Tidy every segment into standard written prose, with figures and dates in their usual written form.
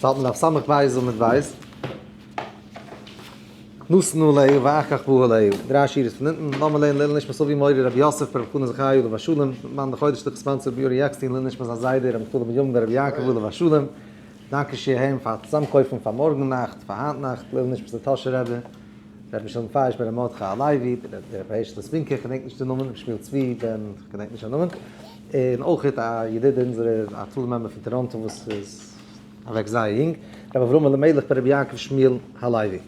ס'האלט מען דף סמך בית עמוד בית. נתן עליה ואחר כך בא עליה. דריי שורות פון אונטן. לאמיר לערנען לעילוי נשמת אבי מורי רבי יוסף ברב חנן זכרי' עליו השלום. מאן דחודש דורך sponsor רבי אורי עקסטין לעילוי נשמת הזיידע רבי נפתלי בן יום ברבי יעקב עליו השלום. דאנקע שיהעם פאר צוזאמקויפן פאר מארגן נאכט, פאר היינט נאכט, לעילוי נשמת די טאהשער רבי, רבי משולם פייש בן רבי מרדכי הלוי, רבי הערשלע ספינקער, כ'געדענק נישט די נאמען, רבי שמואל צבי בן, כ'געדענק נישט זיין נאמען, און אויך א ידיד אונזערער א הצלה member פון טאראנטא וואס איז אוועק זייער יונג, רבי אברהם אלימלך בן רבי יעקב שמואל הלוי. די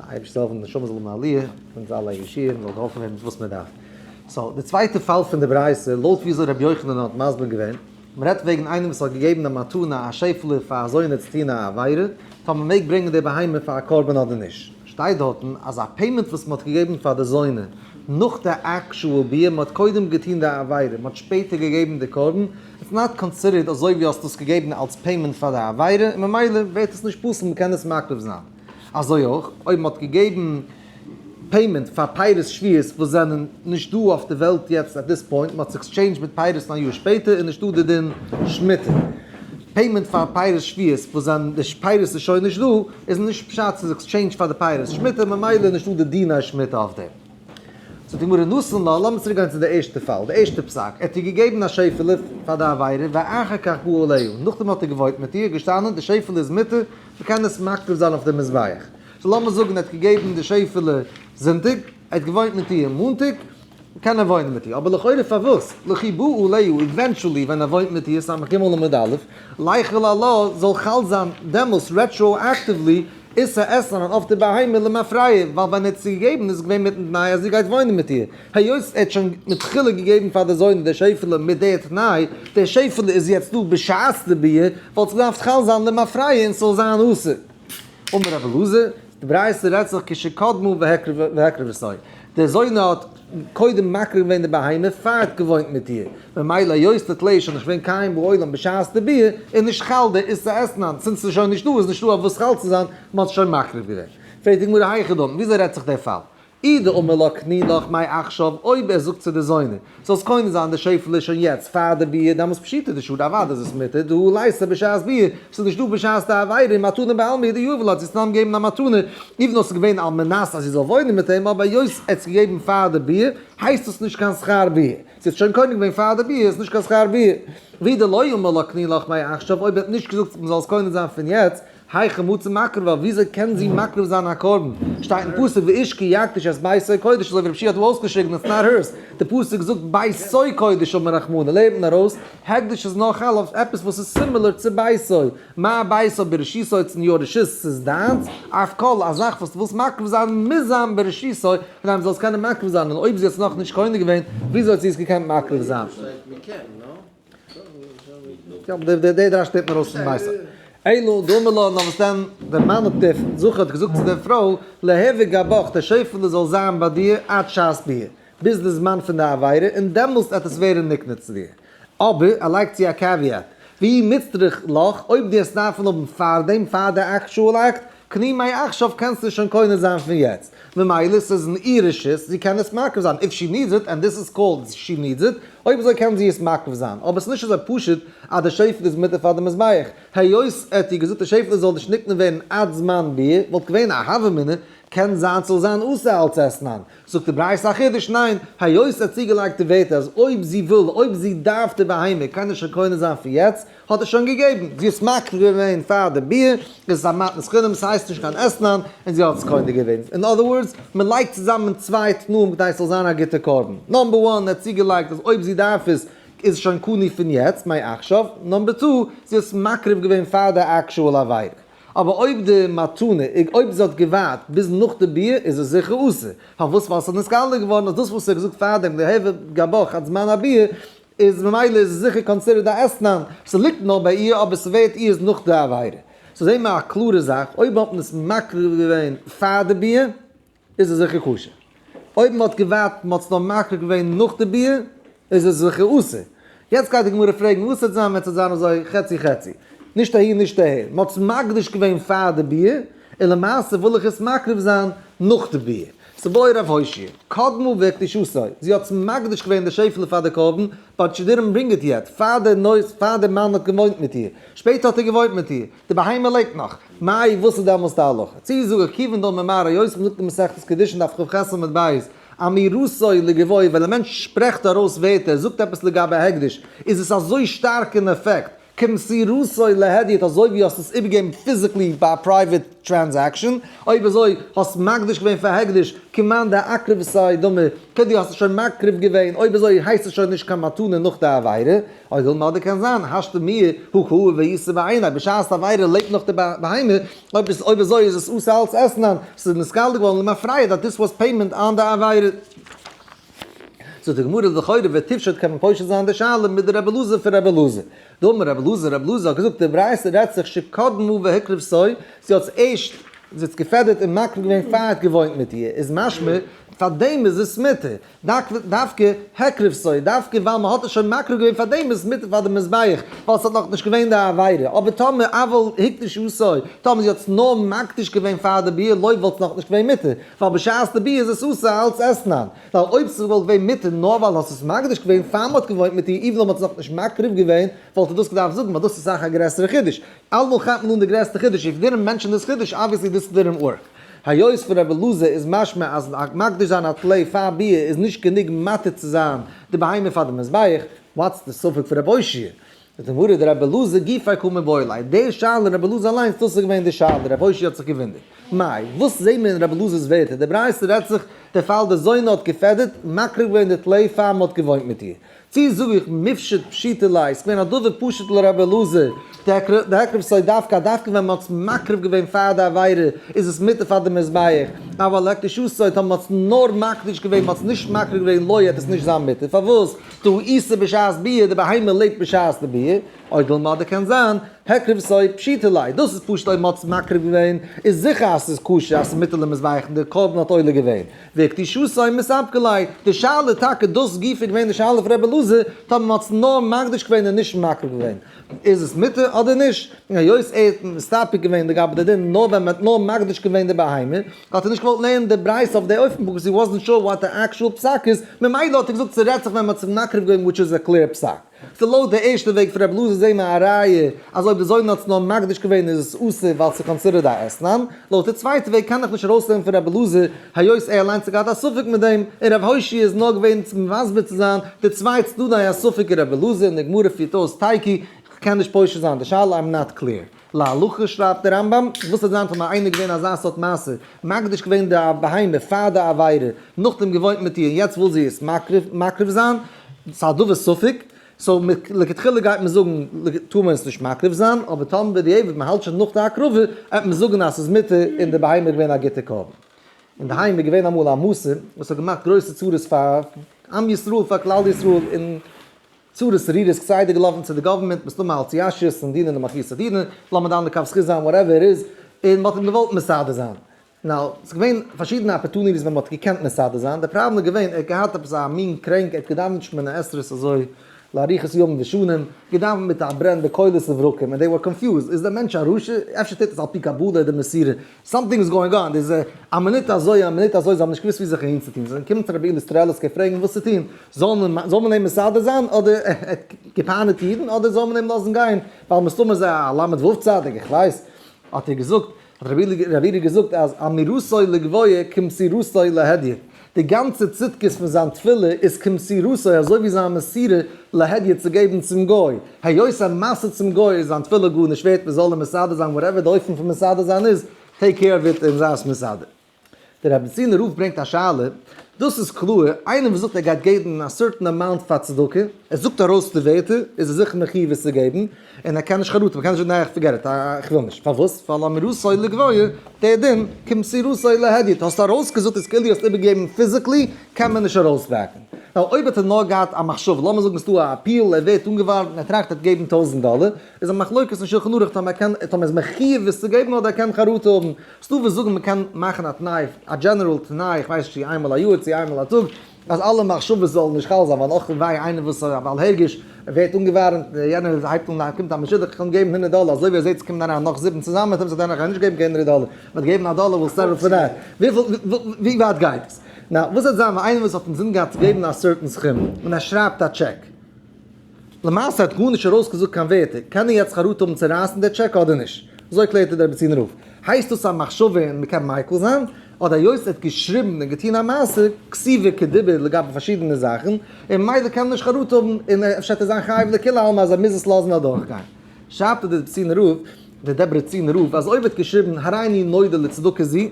אייבערשטער זאל העלפן די נשמה זאל האבן א עליה, אונז אלע א ישועה, און זאל געהאלפן ווערן מיט וואס מען דארף. so, די צווייטע פאל פון די ברייתא, לויט ווי אזוי רבי יוחנן האט מסביר געווען, מען רעדט וועגן איינעם וואס האט געגעבן א מתנה א שעפעלע פאר א זונה צו טון א עבירה, טאמער מען מעג ברענגען די בהמה פאר א קרבן אדער נישט. שטייט דארטן אז א payment וואס מען האט געגעבן פאר די זונה נאך די actual ביאה, מען האט קודם געטון די עבירה, מען האט שפעטער געגעבן די קרבן, it's not considered אזוי ווי האסט דאס געגעבן אלס payment פאר די עבירה, און ממילא ווערט עס נישט פסול, מען קען עס מקריב זיין. אזוי אויך אויב מען האט געגעבן payment פאר פירות שביעית וואס זענען נישט דא אויף די וועלט יעצט at this point, מען האט זיך exchanged מיט פירות א יאר שפעטער איז נישטא די דין שמיטה. payment פאר פירות שביעית וואס זענען די פירות איז שוין נישט דא, איז נישט פשט ס'איז exchange פאר די פירות שמיטה ממילא איז נישטא די דיני שמיטה אויף דעם. זאגט די גמרא נתן לה, לאמיר צוריק גיין צו די ערשטע פאל, די ערשטע פסק, ער האט איר געגעבן א שעפעלע פאר די עבירה ואחר כך בא עליה, נאכדעם האט ער געוואוינט מיט איר, געשטאנען, די שעפעלע איז מותר, מ'קען עס מקריב זיין אויף די מזבח. so לאמיר זאגן ער האט געגעבן די שעפעלע זונטאג, ער האט געוואוינט מיט איר מאנטאג, קען ער וואוינען מיט איר, אבער לכאורה פארוואס? לכי בא עליה eventually ווען ער וואוינט מיט איר, סמך ג' עמוד א', ליחול עלה זאל חל זיין דעמאלס retroactively איסור אתנן אויף די בהמה למפרע, ווייל ווען ער האט עס געגעבן איז געווען מיטן תנאי אז זי גייט וואוינען מיט איר, היות ער האט שוין מתחילה געגעבן פאר די זונה די שעפעלע מיט די תנאי, די שעפעלע איז יעצט דא בשעת די ביאה, וואלט עס געדארפט חל זיין למפרע און ס'זאל זיין אסור. אמר רבי אלעזר, די ברייתא רעדט זיך כשקדמו והקריבו, די זונה האט קודם מקריב געווען די בהמה פאר האט געוואוינט מיט איר, ממילא היות די טלאי איז שוין נישט געווען קיים בעולם בשעת די ביאה, איז נישט חל די איסור אתנן, since ס'איז שוין נישט דא איז נישטא אויף וואס חל צו זיין, מ'האט עס שוין מקריב געווען. פרעגט די גמרא היכי דמי, וויאזוי רעדט זיך דער פאל? אי דאמר לה קני לך מעכשיו, אויב ער זאגט צו די זונה, זאלסט קונה זיין די שעפעלע שוין יעצט פאר די ביאה, דעמאלס פשיטא דשרי אוודאי איז עס מותר, דהא ליתא בשעת ביאה, ס'איז נישט דא בשעת די עבירה, מתנה בעלמא הוא דיהיב לה, האט זי סתם געגעבן א מתנה, even though ס'איז געווען על מנת אז זי זאל וואוינען מיט אים, אבער היות ער האט עס געגעבן פאר די ביאה, הייסט עס נישט קיין שכר ביאה. זי האט שוין קונה געווען פאר די ביאה, איז נישט קיין שכר ביאה. ואי דלא אמר לה קני לך מעכשיו, אויב ער האט נישט געזאגט מ'זאל עס קונה זיין פון יעצט, היכי מציא מקריב לה, וויאזוי קען זי מקריב זיין א קרבן? שטייט אין פסוק ואיש כי יקדיש את ביתו קודש, אזוי ווי רב שיע האט דא אויסגעשריגן it's not hers, די פסוק זאגט ביתו קודש אמר רחמנא, לערנט מען ארויס, הקדש איז נאר חל אויף עפעס וואס איז similar צו ביתו, מה ביתו ברשותו it's in your רשות, ס'איז דיינס, אף כל, א זאך וואס דו ווילסט מקריב זיין מוז זיין ברשותו, כדי מ'זאל עס קענען מקריב זיין, און אויב זי האט עס נאכנישט קונה געווען, וויאזוי האט זי עס געקענט מקריב זיין? יא, אבער די די דרש נעמט מען ארויס פון ביתו. אלא דאמר לה, נאר וואס דען, דער מאן האט דער זכר האט געזאגט צו דער פרוי, ליהוי גבך, דער שעפעלע זאל זיין ביי דיר עד שעת ביאה, ביז די זמן פון די עבירה, און דעמאלסט עט עס ווערן נקנה צו דיר. אבער, ער לייגט צו א caveat, ואי מיצטריך לך, אויב דו עסט דארפן האבן פאר דעם, פאר די actual act, קני מעכשיו קענסטו שוין קונה זיין פון יעצט. ממילא ס'איז אין איר רשות, זי קען עס מקריב זיין, if she needs it, and this is called she needs it, אויב אזוי קען זי עס מקריב זיין, אבער ס'איז נישט אזוי פשוט אז די שעפעלע איז מותר פאר די מזבח, היות ער האט איר געזאגט די שעפעלע זאל נישט נקנה ווערן עד זמן ביאה, וואלט געווען א הוה אמינא, קען זיין ס'זאל זיין אסור אלץ אתנן. זאגט די ברייתא א חידוש, ניין, היות ער האט צוגעלייגט די ווערטער אז אויב זי וויל, אויב זי דארף די בהמה, קען ער שוין קונה זיין פון יעצט, האט ער שוין געגעבן, זי האט מקריב געווען פאר די ביאה, עס איז א מתנת חינם, עס הייסט נישט קיין אתנן, און זי האט עס קונה געווען. אין other words, מען לייגט צוזאמען צוויי תנאים כדי עס זאל זיין א גוטע קרבן. number one, ער האט צוגעלייגט אז אויב זי דארף עס, איז עס שוין קנוי פון יעצט, מעכשיו. number two, זי האט עס מקריב געווען פאר די actual עבירה. אבער אויב די מתנה, אויב זי האט געווארט ביז נאך די ביאה, איז עס זיכער אסור. פארוואס? ווייל עס איז נתגלה געווארן אז דאס וואס ער האט געזאגט פארדעם, ליהוי גבך עד זמן הביאה, איז ממילא איז עס זיכער considered א אתנן, ס'ליגט נאר ביי איר אבער ס'ווערט איר'ס נאך די עבירה. so זעהן מיר א קלארע זאך, אויב האט מען עס מקריב געווען פאר די ביאה, איז עס זיכער כשר. אויב מען האט געווארט מען האט עס נאר מקריב געווען נאך די ביאה, איז עס זיכער אסור. יעצט גייט די גמרא פרעגן וואס וועט זיין ווען ס'וועט זיין אזוי חצי חצי, נישט אהין נישט אהער, מען האט עס מקדיש געווען פאר די ביאה, און למעשה וויל איך עס מקריב זיין נאך די ביאה. סאו בעי רב הושעיא, קדמה והקדישתו, זי האט מקדיש געווען די שעפעלע פאר די קרבן, but she didn't bring it yet, פאר די נויז, פאר די מאן האט געוואוינט מיט איר, שפעטער האט ער געוואוינט מיט איר, די בהמה לעבט נאך, מאי וואס איז דעמאלס די הלכה? צי זאג איך כיוון דאמר מר היות מ'זאגט אין מסכת קידושין דף כ"ח עמוד ב', אמירתו לגבוה ווען א מענטש שפרעכט ארויס ווערטער, זאגט עפעס לגבי הקדש, איז עס אזוי שטארק אין עפעקט, כמסירתו להדיוט אזוי ווי האסט עס איבערגעגעבן physically ביי א private transaction, אויב אזוי האסט מקדיש געווען פאר הקדש, כמאן דאקרבתיה דמי, כאילו האסט עס שוין מקריב געווען, אויב אזוי הייסט עס שוין נישט קיין מתנה נאך די עבירה, או דילמא אדער קען זיין, השתא מיהא הא קאי ואיתא בעיניה, בשעת עבירה לעבט נאך די בהמה, אויב אזוי איז עס אסור אלץ אתנן, ס'איז נתגלה געווארן למפרע that this was payment on די עבירה. זאגט די גמרא לכאורה ותפשוט קען מען פושט זיין די שאלה מיט די רבי אלעזר פון רבי אלעזר. דאמר רבי אלעזר, רבי אלעזר האט געזאגט די ברייתא רעדט זיך שקדמה והקריבתו, זי האט ערשט זי האט געפעדערט און מקריב געווען פאר ער האט געוואוינט מיט איר, איז משמע פאר דעם איז עס מותר, דווקא הקריבתו, דווקא ווייל מען האט עס שוין מקריב געווען פאר דעם איז עס מותר פאר די מזבח, ווייל עס האט נאכנישט געווען די עבירה, אבער טאמער אבל הקדישתו, טאמער זי האט עס נאר מקדיש געווען פאר די ביאה לא וואלט עס נאכנישט געווען מותר, ווייל בשעת די ביאה איז עס אסור אלץ אתנן, ווייל אויב ס'וואלט געווען מותר נאר ווייל האסט עס מקדיש געווען פאר מ'האט געוואוינט מיט איר even אויב מ'האט עס נאכנישט מקריב געווען, וואלט ער דאס געדארפט זאגן ווייל דאס איז סאך א גרעסערע חידוש. אלעמאל כאפט מען אן די גרעסטע חידוש, if didn't mention this חידוש obviously this didn't work. היות פון רבי אלעזר איז משמע אז מקדיש זיין א טלה פאר ביאה איז נישט גענוג מתיר צו זיין די בהמה פאר די מזבח, what's די ספק פון רבי אושעיא? זאגט די גמרא דרבי אלעזר גופיה קא מיבעיא ליה, די שאלה אין רבי אלעזר אליינס דאס איז געווען די שאלה, רבי אושעיא האט זיך געוואונדערט, מאי, וואס זעהן מיר אין רבי אלעזר'ס ווערטער, די ברייתא רעדט זיך דער פאל די זונה האט געפעדערט, מקריב געווען די טלה פאר מען האט געוואוינט מיט איר, צי זאג איך מיפשט פשיטא ליה, ס'איז געווען א דבר פשוט לרבי אלעזר, דהקריבתו דווקא, דווקא ווען מען האט עס מקריב געווען פאר די עבירה איז עס מותר פאר די מזבח, אבל הקדישתו טאמער מען האט עס נאר מקדיש געווען, מען האט עס נישט מקריב געווען לא וועט עס נישט זיין מותר, פארוואס? דהא איתא בשעת ביאה, די בהמה לעבט בשעת די ביאה, או דילמא אדער קען זיין, הקריבתו פשיטא ליה, דאס איז פשוט אויב מ'האט עס מקריב געווען, איז זיכער אז ס'איז כשר אז ס'איז מותר למזבח און די קרבן האט עולה געווען, והקדישתו מספקא ליה, די שאלה טאקע דאס גופא איז געווען די שאלה פון רבי אלעזר, טאמער מ'האט עס נאר מקדיש געווען און נישט מקריב געווען, איז עס מותר אדער נישט? און היות ער האט מסתפק געווען לגבי די דין נאר ווען מ'האט נאר מקדיש געווען די בהמה, האט ער נישט געוואלט לערנען די ברייתא אויף די אופן because he wasn't sure what the actual פסק איז, ממילא האט ער געזאגט ס'רעדט זיך ווען מ'האט זיך מקריב געווען which is a clear פסק. so לויט די ערשטע וועג פון רבי אלעזר זעהן מיר א ראיה אז אויב די זונה האט עס נאר מקדיש געווען איז עס אסור ווייל ס'איז considered א אתנן, לויט די צווייטע וועג קען איך נישט ארויסלערנען פון רבי אלעזר היות ער אליינס האט געהאט א ספק מיט דעם, און רב הושעיא איז נאר געווען מסביר צו זיין די צוויי צדדי הספק אין רבי אלעזר און די גמרא פירט אויס תיקו, כ'קען נישט פושט זיין די שאלה I'm not clear. להלכה שרייבט דער רמב ם, וואס וועט זיין טאמער איינער געווען אזא סארט מעשה, מקדיש געווען די בהמה פאר די עבירה, נאכדעם געוואוינט מיט איר און יעצט וויל זי עס מקריב זיין, ס'איז א דבר ספק, so לכתחילה גייט מען זאגן טאר מען עס נישט מקריב זיין, אבער טאמער בדיעבד מען האלט שוין נאך די הקרבה, וועט מען זאגן אז ס'איז מותר און די בהמה איז געווען א גוטע קרבן. אינדערהיים איז געווען אמאל א מסור וואס האט געמאכט גרויסע צרות פאר עם ישראל פאר כלל ישראל און צרות רירות כסדר געלאפן צו די government מסתמא אלץ ישרות און דינען די מלכות הדינא, לאמיר דן לכף זכות זיין whatever it is, און מ'האט אים געוואלט מסדר זיין. now, ס'איז געווען פארשידענע opportunities ווען מ'האט געקענט מסדר זיין, די פראבלעם איז געווען ער האט געהאט עפעס א מין קרענק, ער האט געדאווענט שמונה עשרה'ס אזוי לאריכות ימים ושנים, געדאווענט מיט א ברען בקולות וברקים, און they were confused, איז דער מענטש א רשע? אפשר טוט עס על פי קבלה אדער מסירה, something is going on, איז א מינוט אזוי א מינוט אזוי, זיי האבן נישט געוואוסט ווי זיך אהינצוטון, זיי זענען געקומען צו רבי אלי' סטרעליסקער פרעגן וואס צו טון, זאל מען אים מסדר זיין אדער ער האט געפייניגט אידן, אדער זאל מען אים לאזן גיין, ווייל מסתמא איז ער א למד ו' צדיק, איך ווייס, האט ער געזאגט, האט רבי אלי' געזאגט אז אמירתו לגבוה כמסירתו להדיוט, די גאנצע צדקות פון זיין תפילה איז כמסירתו אזוי ווי זיין מסירה להדיוט צו געבן צום גוי, היות ער מסר'ט צום גוי איז זיין תפילה גארנישט ווערט מען זאל אים מסדר זיין whatever די אופן פון מסדר זיין איז, take care of it און זיי עס מסדר. דער אביסינער רב ברענגט א שאלה, דאס איז קלאר, איינער וואס זאגט ער גייט געבן א certain amount פאר צדקה, ער זאגט ארויס די ווערטער, איז ער זיכער מחיוב עס צו געבן, און ער קען נישט חרטה, מ'קען נישט זאגן ניין forget it, איך וויל נישט, פארוואס? ווייל אמירתו לגבוה, דער דין, כמסירתו להדיוט, האסט ארויסגעזאגט איז כאילו האסט איבערגעגעבן physically, קען מען נישט ארויסבעקן. נאר אויב האט ער נאר געהאט א מחשבה, לאמיר זאגן ס'דא א appeal, ער ווערט אנגעווארעמט און ער טראכט ער וועט געבן 1000 דאלער, איז א מחלוקת אין שלחן ערוך טאמער ער קען, טאמער איז מחיוב עס צו געבן אדער ער קען חרטה האבן. ס'דא וואס זאגן מ'קען מאכן א תנאי, א general תנאי, איך ווייס נישט צו איינמאל א יאר צו איינמאל א טאג, אז אלע מחשבות זאלן נישט חל זיין, ווייל אויך וויי איינער וואס איז א בעל הרגש, ער ווערט אנגעווארעמט, יענער הייבט אן, קומט א משודך, איך וועל אים געבן 100 דאלער, אזוי ווי ער זעט ס'קומט אריין נאך זיבן צוזאמען, וועט ער זיך דערנאך נישט געבן קיין 100 דאלער, מ'וועט געבן א דאלער will settle for that. וויפיל, ווי ווייט גייט עס? Now, וואס וועט זיין ווען איינער וואס האט אינזין געהאט צו געבן א certain סכום, און ער שרייבט א טשעק, למעשה האט גארנישט ארויסגעזאגט קיין ווערטער, קען ער יעצט חרטה האבן צו רייסן די טשעק אדער נישט? אזוי קלערט ער דער דעברעצינער רב. הייסט דאס א מחשבה און מ'קען מיקל זיין? אדער היות ער האט געשריבן און געטון א מעשה, כתיבה כדיבור לגבי פארשידענע זאכן, און ממילא קען ער נישט חרטה האבן און אפשר וועט ער זיין חייב לכולי עלמא אז ער מוז עס לאזן אדורכגיין. שרייבט דער דעברעצינער רב, דער דעברעצינער רב, אז אויב ער האט געשריבן הריני נודר לצדקה זו, ער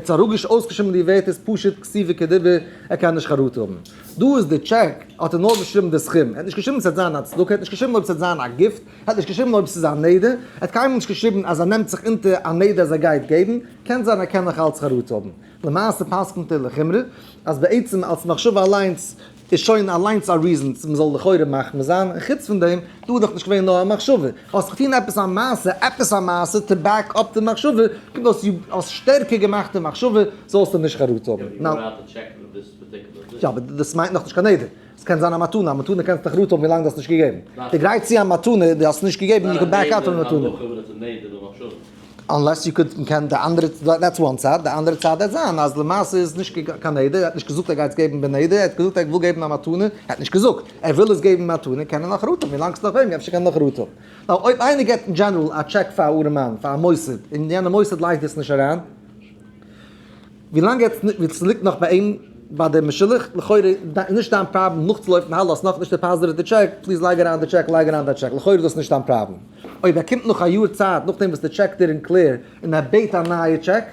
האט אראפגעש אויסגעשריבן די ווערטער איז פשוט כתיבה כדיבור, ער קען נישט חרטה האבן. דא איז די טשעק, האט ער נאר געשריבן די סכום, ער האט נישט געשריבן ס'וועט זיין א צדקה, ער האט נישט געשריבן אויב ס'וועט זיין א gift, ער האט נישט געשריבן אויב ס'איז א נדר, ער האט קיינמאל נישט געשריבן אז ער נעמט זיך אונטער א נדר אז ער גייט געבן, קען זיין ער קען נאך אלץ חרטה האבן. למעשה פסק'נט ער לחומרא אז בעצם אלס מחשבה אליינס איז שוין אליינס א reason צו מ'זאל לכאורה מחמיר זיין, און חוץ פון דעם, דא איז דאך נישט געווען נאר א מחשבה, האסט געטון עפעס א מעשה, עפעס א מעשה to back up די מחשבה, קומט אויס דו האסט שטערקער געמאכט די מחשבה, זאלסטו נישט חרטה האבן. יא, אבער דאס מיינט נאכנישט קיין נדר. עס קען זיין א מתנה, א מתנה קענסטו חרטה האבן ווילאנג דו האסט נישט געגעבן. דו גרייטסט צו א מתנה, דו האסט נישט געגעבן, you can back out פון די מתנה. Unless you could קען די אנדערע, that's one צד, די אנדערע צד וועט זיין אז למעשה איז נישט קיין נדר, ער האט נישט געזאגט ער גייט עס געבן בנדר, ער האט געזאגט ער וויל געבן א מתנה, ער האט נישט געזאגט, ער וויל עס געבן מתנה, קען ער נאך חרטה האבן, ווילאנג ס'איז נאך ביי אים, אפשר קען ער נאך חרטה האבן. נאר אויב איינער געבט אין general א טשעק פאר א ארעמאן, פאר א מוסד, און יענע מוסד לייגט עס נישט אריין, ווילאנג ס'ליגט נאך ביי אים ביי די משולח, לכאורה איז נישט דיין פראבלעם נאכצולויפן האלא האסט נאכנישט deposit ט די טשעק, please לייג אריין די טשעק לייג אריין די טשעק, לכאורה איז דאס נישט דיין פראבלעם. אויב ער קומט נאך א יאר צייט נאכדעם וואס די טשעק didn't clear און ער בעט א נייע טשעק,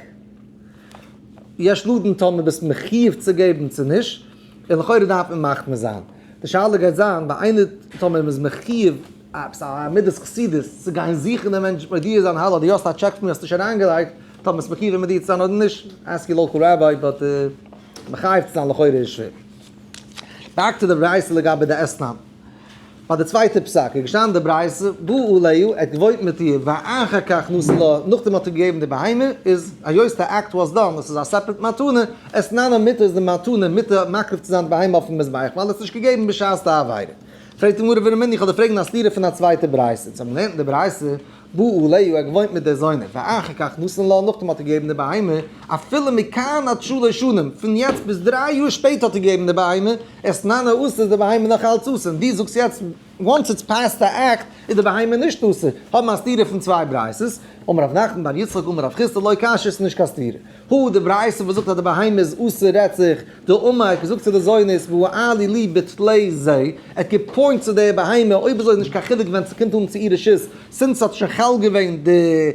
יש לדון טאמער ביסט מחיוב צו געבן צו נישט, און לכאורה דארף מען מחמיר זיין. די שאלה גייט זיין ביי איינער טאמער מ'איז מחיוב עפעס א מידת חסידות צו גיין זוכן דעם מענטש מודיע זיין האלא דו האסט א טשעק פון מיר האסט נישט אריינגעלייגט, טאמער ביסט מחיוב אים מודיע צו זיין אדער נישט, ask your local rabbi, but מחייב צו זיין לכאורה איז שווער. Back to די ברייתא לגבי די אתנן. ביי די צווייטע פסק איז געשטאנען די ברייתא, בא עליה, ער האט געוואוינט מיט איר, ואחר כך נתן לה, נאכדעם האט ער געגעבן די בהמה, איז היות די act was done, עס איז א separate מתנה, אתננה מותר איז די מתנה מותר מקריב צו זיין די בהמה אויפן מזבח, ווייל ער האט עס נישט געגעבן בשעת די עבירה. פרעגט די גמרא ורמינהי, איך וועל דיר פרעגן א סתירה פון א צווייטע ברייתא, אונז האבן געלערנט אין די ברייתא, בא עליה, ער האט געוואוינט מיט דער זונה, ואחר כך נתן לה, נאכדעם האט ער געגעבן די בהמה, אפילו מכאן עד שלש שנים, פון יעצט ביז 3 יאר שפעטער האט ער געגעבן די בהמה, אתננה אסור איז די בהמה נאך אלץ אסור, און דו זאגסט יעצט once it's past the act איז די בהמה נישט אסור, האבן א סתירה פון צוויי ברייתות, אמר רב נחמן בר יצחק אמר רב חסדא לא קשיא ס'איז נישט קיין סתירה. הא די ברייתא וואס זאגט אז די בהמה איז אסור רעדט זיך, דאמר האט געזאגט צו די זונות והעלי לי בטלה זה, ער האט גע point צו די בהמה, אויב אזוי איז נישט קיין חילוק ווען ס'קומט אן צו איר רשות, since ס'האט שוין חל געווען די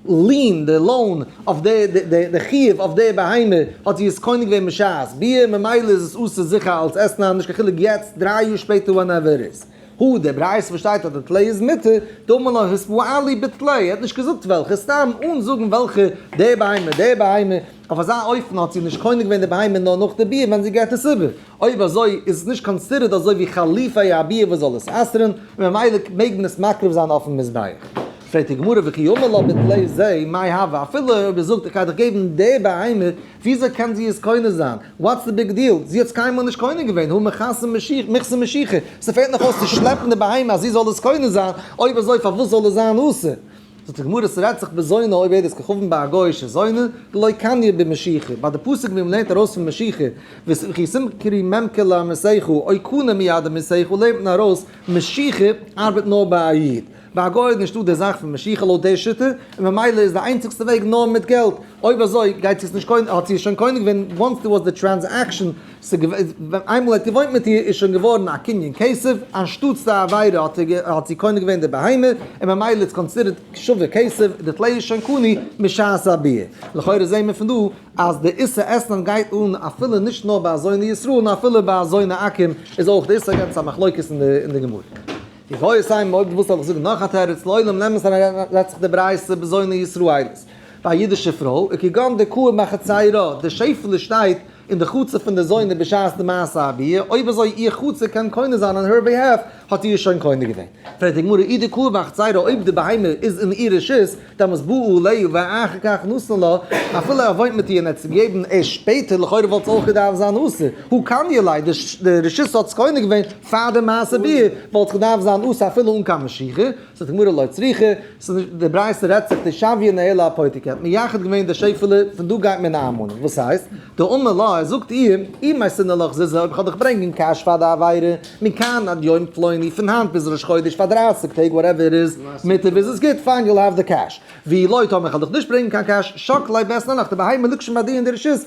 lien, די loan, אויף די, די חיוב אויף די בהמה, האט זי עס קונה געווען בשעת ביאה, ממילא איז עס אסור זיכער אלס אתנן, נישט קיין חילוק יעצט, 3 יאר שפעטער whenever it is. הא די ברייתא וואס שטייט אז די טלה איז מותר, דאמר לה התבעלי בטלה, ער האט נישט געזאגט וועלכע, סתם אן זאגן וועלכע, די בהמה, די בהמה, אויף אזא אופן האט זי נישט קונה געווען די בהמה נאר נאך די ביאה ווען זי געבט עס איבער, אויב אזוי איז עס נישט considered אזוי ווי חליפי הביאה וואס זאל עס אסר'ן, און ממילא מעג מען עס מקריב זיין אויפן מזבח. פרעגט די גמרא וכי אמר לה בטלה זה מאי הוי, אפילו אויב ער זאגט איך גיי דיך געבן די בהמה, וויאזוי קען זי עס קונה זיין? What's the big deal? זי האט עס קיינמאל נישט קונה געווען, הא מכסה מכסה משיכה, ס'פעלט נאך אויס צו שלעפן די בהמה אז זי זאל עס קונה זיין, אויב אזוי פארוואס זאל עס זיין אסור? זאגט די גמרא ס'רעדט זיך בזונה עובדת כוכבים ביי א גוי'אישע זונה, דלא קניא במשיכה, ביי די פסוק ווי מ'לערנט ארויס פון משיכה, וכי תמכרי ממכר לאמיתך, או קנה מיד אמתך לערנט מען ארויס משיכה ארבעט נאר ביי א איד. ביי א גוי איז נישטא די זאך פון משיכה לויט די שיטה, און ממילא איז די איינציגסטע וועג נאר מיט געלט, אויב אזוי גייט זי עס נישט קונה, האט זי עס שוין קונה געווען once there was the transaction, איינמאל ער האט געוואוינט מיט איר איז שוין געווארן א קנין כסף, אנשטאטס די עבירה האט זי קונה געווען די בהמה, און ממילא איז considered שווה כסף, די טלה איז שוין קנוי משעת הביאה. לכאורה זעהן מיר פון דא אז די איסור אתנן גייט אן אפילו נישט נאר ביי א זונה ישראל נאר אפילו ביי א זונה עכו"ם איז אויך די איסור, גאנץ א מחלוקת אין די גמרא. איך ווייס איין אויב דו ווילסט זאל איך זאגן נאך א תירוץ, לעולם נעם עס אריין רעדט זיך די ברייתא בזונה ישראלית ביי א אידישע פרוי, וכגון דקאי בחצירה, די שעפעלע שטייט אין די חצר פון די זונה בשעת די מעשה הביאה, אויב אזוי איר חצר קען קונה זיין on her behalf. האט זי עס שוין קונה געווען. פרעגט די גמרא אי דקאי בחצירה אויב די בהמה איז אין איר רשות, דעמאלס בא עליה ואחר כך נתן לה, אפילו ער וואוינט מיט איר און ער האט עס געגעבן ערשט שפעטער, לכאורה וואלט עס אויך געדארפט זיין אסור, הא קניא ליה, די רשות האט עס קונה געווען פאר די מעשה ביאה, וואלט עס געדארפט זיין אסור אפילו אן קיין משיכה, זאגט די גמרא לא צריכא, די ברייתא רעדט זיך דשויה ניהלה אפותיקי, האט מייחד געווען די שעפעלע, פון דא גייט מען איינמאנען, וואס הייסט? דאמר לה, ער זאגט איר, אי מייתינא לך זוזי, אויב איך וועל דיך ברענגען cash פאר די עבירה, מכאן עד יום פלוני, פון היינט ביז ראש חודש פאר 30 טעג whatever it is, מוטב איז עס גוט, fine you'll have the cash. ואי לא טאמער איך וועל דיך נישט ברענגען קיין cash, שקלי ואתנן לך, די בהמה ליגט שוין ביי דיר אין די רשות,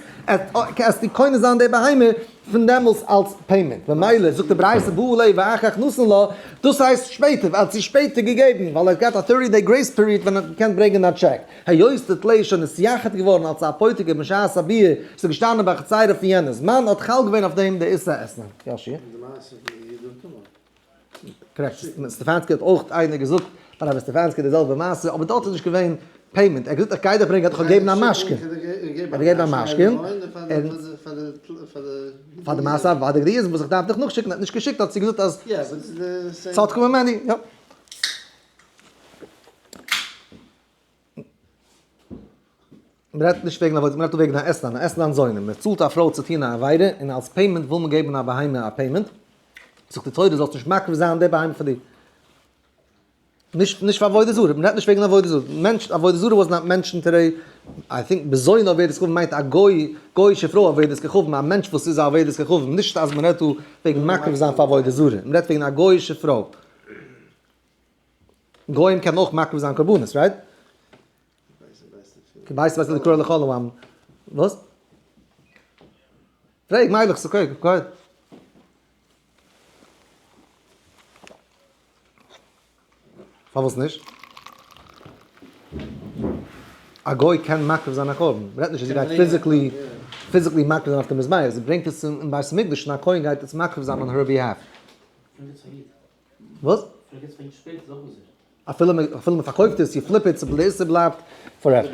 קענסטו קונה זיין די בהמה פון דעמאלס אלס payment. ממילא זאגט די ברייתא בא עליה ואחר כך נתן לה, דאס הייסט שפעטער, ווייל ער האט זי שפעטער געגעבן, ווייל ער האט געהאט א 30 day grace period ווען ער האט געקענט ברענגען א טשעק. היות די טלה איז שוין נתייחד געווארן אלס א אפותיקי בשעת הביאה, ס'איז געשטאנען בחצירה פון יענע זמן, האט חל געווען אויף דעם די איסור אתנן. יא שיע? correct, סטעפאנסקי האט אויך איינער געזאגט פאר רבי סטעפאנסקי די זעלבע מעשה, אבער דארט איז נישט געווען payment, ער האט געזאגט איך גיי דיך ברענגען, ער האט דיך געגעבן א משכון, ער האט געגעבן א משכון, פאר די מעשה אוודאי די איז וואס איך דארף דיך נאכשיקן, ער האט נישט געשיקט האט זי געזאגט אז צדקה ממני, יא. מ'רעדט נישט וועגן עבודה, מ'רעדט דא וועגן א אתנן, א אתנן זונה, מ'צאלט א פרוי צו טון א עבירה, און אלס payment וויל מען געבן א בהמה א payment, זאגט די תורה זאלסט נישט מקריב זיין די בהמה פאר דיר. נישט נישט פאר עבודה זרה, מ'רעדט נישט וועגן עבודה זרה, מענטש עבודה זרה was not mentioned today, I think בזונה עובדת כוכבים מיינט א גוי, גוי'אישע פרוי עובדת כוכבים, א מענטש וואס איז א עובדת כוכבים, נישט אז מ'רעדט דא וועגן מקריב זיין פאר עבודה זרה, מ'רעדט וועגן א גוי'אישע פרוי. גוים קענען אויך מקריב זיין קרבנות, right? כבית בית לקרוא לכל העם. וואס? פרעג מיילעך, ס'איז okay, go ahead. פארוואס נישט? א גוי קען מקריב זיין א קרבן, מ'רעדט נישט אז זי גייט physically physically מקריב זיין אויף די מזבח, זי ברענגט עס אין בית המקדש און א כהן גייט עס מקריב זיין on her behalf. וואס? אפילו מען פארקויפט עס, you flip it, ס'בלייבט forever.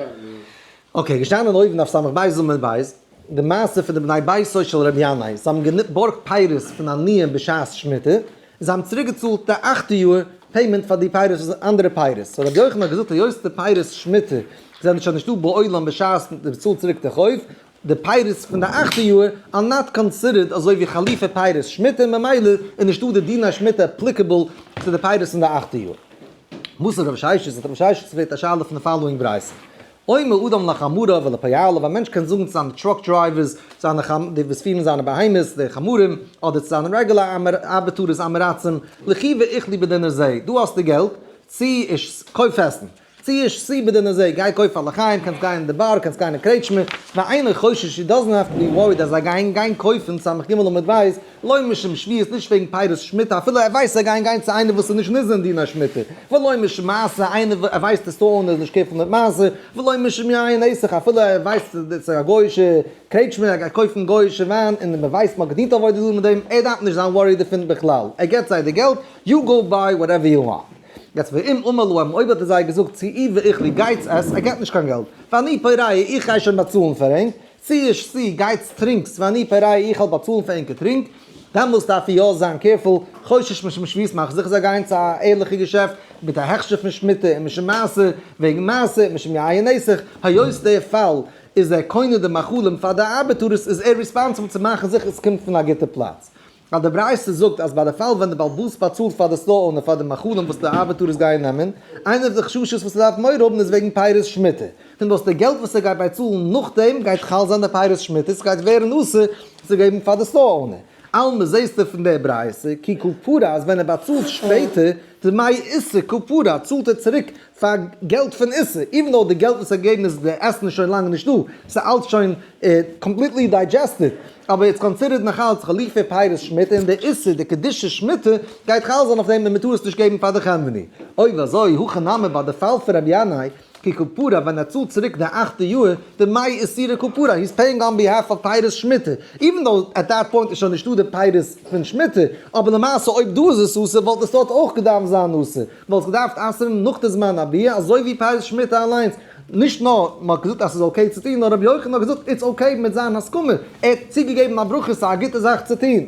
Okay, געשטאנען אויבן אויף סמך בית עמוד בית, די מעשה פון די בני ביתו של רבי ינאי, זיי האבן געבארגט פירות פון עניים בשעת שמיטה, און זיי האבן צוריק געצאלט די אכטע יאר payment פאר די פירות וואס איז אנדערע פירות, so רבי יוחנן האט געזאגט היות די פירות שמיטה זענען שוין נישטא בעולם בשעת מען צאלט צוריק די חוב, די פירות פון די אכטע יאר are not considered אזוי ווי חליפי פירות שמיטה ממילא איז נישטא די דיני שמיטה applicable צו די פירות פון די אכטע יאר. מתיב רב ששת האט רב ששת געפרעגט א שאלה פון די following ברייתא. אומר אדם לחמריו ולפועליו א מענטש קען זאגן צו זיינע truck drivers, זיינע די וואס פירן זיינע בהמות, די חמורים, אדער צו זיינע רעגולער ארבעטארערס עם הארצים, לכו ואכלו בדינר זה, דא האסטו געלט, צו איש קויף עסן. צו ושתו בדינר זה, גיי קויף א לחיים, קענסט גיין אין די באר, קענסט גיין אין קרעטשמע, ואינו חושש, he doesn't have to be worried אז זיי גייען גיין קויפן, סמך ג' עמוד ב', לא משום שביעית, נישט וועגן פירות שמיטה, אפילו ער ווייסט זיי גייען גיין צו איינער וואס איז נישט ניזון דיני שמיטה, ולא משום מעשר, איינער ער ווייסט די store owner איז נישט careful מיט מעשר, ולא משום יין נסך, אפילו ער ווייסט ס'איז א גוי'אישע קרעטשמע, ער גייט קויפן גוי'אישע וויין, און מען ווייסט מען האט געדינט עבודה זרה מיט דעם, ער דארף נישט זיין worried דערפון בכלל, ער געבט זיי די געלט, you go buy whatever you want. יעצט ואם אמר להם, אויב האט ער זיי געזאגט צאו ואכלו גייטס עס, ער געבט נישט קיין געלט, ואני פורע איך גיי שוין באצאלן פאר ענק, צאו ושתו גייטס טרינקטס ואני פורע איך וועל באצאלן פאר ענקער טרינק, דעמאלס דארף ער יא זיין careful, חושש משום שביעית מאכט זיכער זיי גייען צו א ערליכע געשעפט מיט א הכשר פון שמיטה און משום מעשר, וועגן מעשר, משום יין נסך, היות דער פאל איז ער קונה די מאכלים פאר די ארבעטארעס איז ער responsible צו מאכן זיכער עס קומט פון א גוטע פלאץ. ווייל די ברייתא זאגט אז ביי די פאל ווען די בעל הבית באצאלט פאר די store owner פאר די מאכלים וואס די ארבעטארעס גייען נעמען, איינע פון די חששות וואס ער דארף מורא האבן איז וועגן פירות שמיטה, פון וואס די געלט וואס ער גייט בייצאלן נאכדעם גייט חל זיין די פירות שמיטה, ס'גייט ווערן אסור צו געבן פאר די store owner. אלמא זעסטו פון די ברייתא כי קא פרע אז ווען ער באצאלט שפעטער דמי איסור קא פרע צאלט ער צוריק פאר געלט פון איסור, even though די געלט וואס ער האט געגעבן איז די עסן איז שוין לאנג נישט דא, ס'איז אלץ שוין completely digested, אבער it's considered נאך אלץ חליפי פירות שמיטה און די איסור, די קדושת שמיטה, גייט חל זיין אויף דעם און מ'טאר עס נישט געבן פאר די חנווני. אויב אזוי, הכא נמי ביי די פאל פון רבי ינאי, כי קא פרע ווען ער צאלט צוריק די אכטע יאר, דמי איסורא קא פרע, he's paying on behalf of פירות שמיטה, even though at that point איז שוין נישטא די פירות פון שמיטה, אבער למעשה אויב דא איז עס אסור וואלט עס דארט אויך געדארפט זיין אסור, וואלסט געדארפט אסר'ן נאך די זמן הביאה אזוי ווי פירות שמיטה אליינס, נישט נאר מען האט געזאגט אז ס'איז okay צו טון, נאר רבי יוחנן האט געזאגט it's okay מיט זיין הסכמה, ער האט צוגעגעבן א ברכה ס'איז א גוטע זאך צו טון.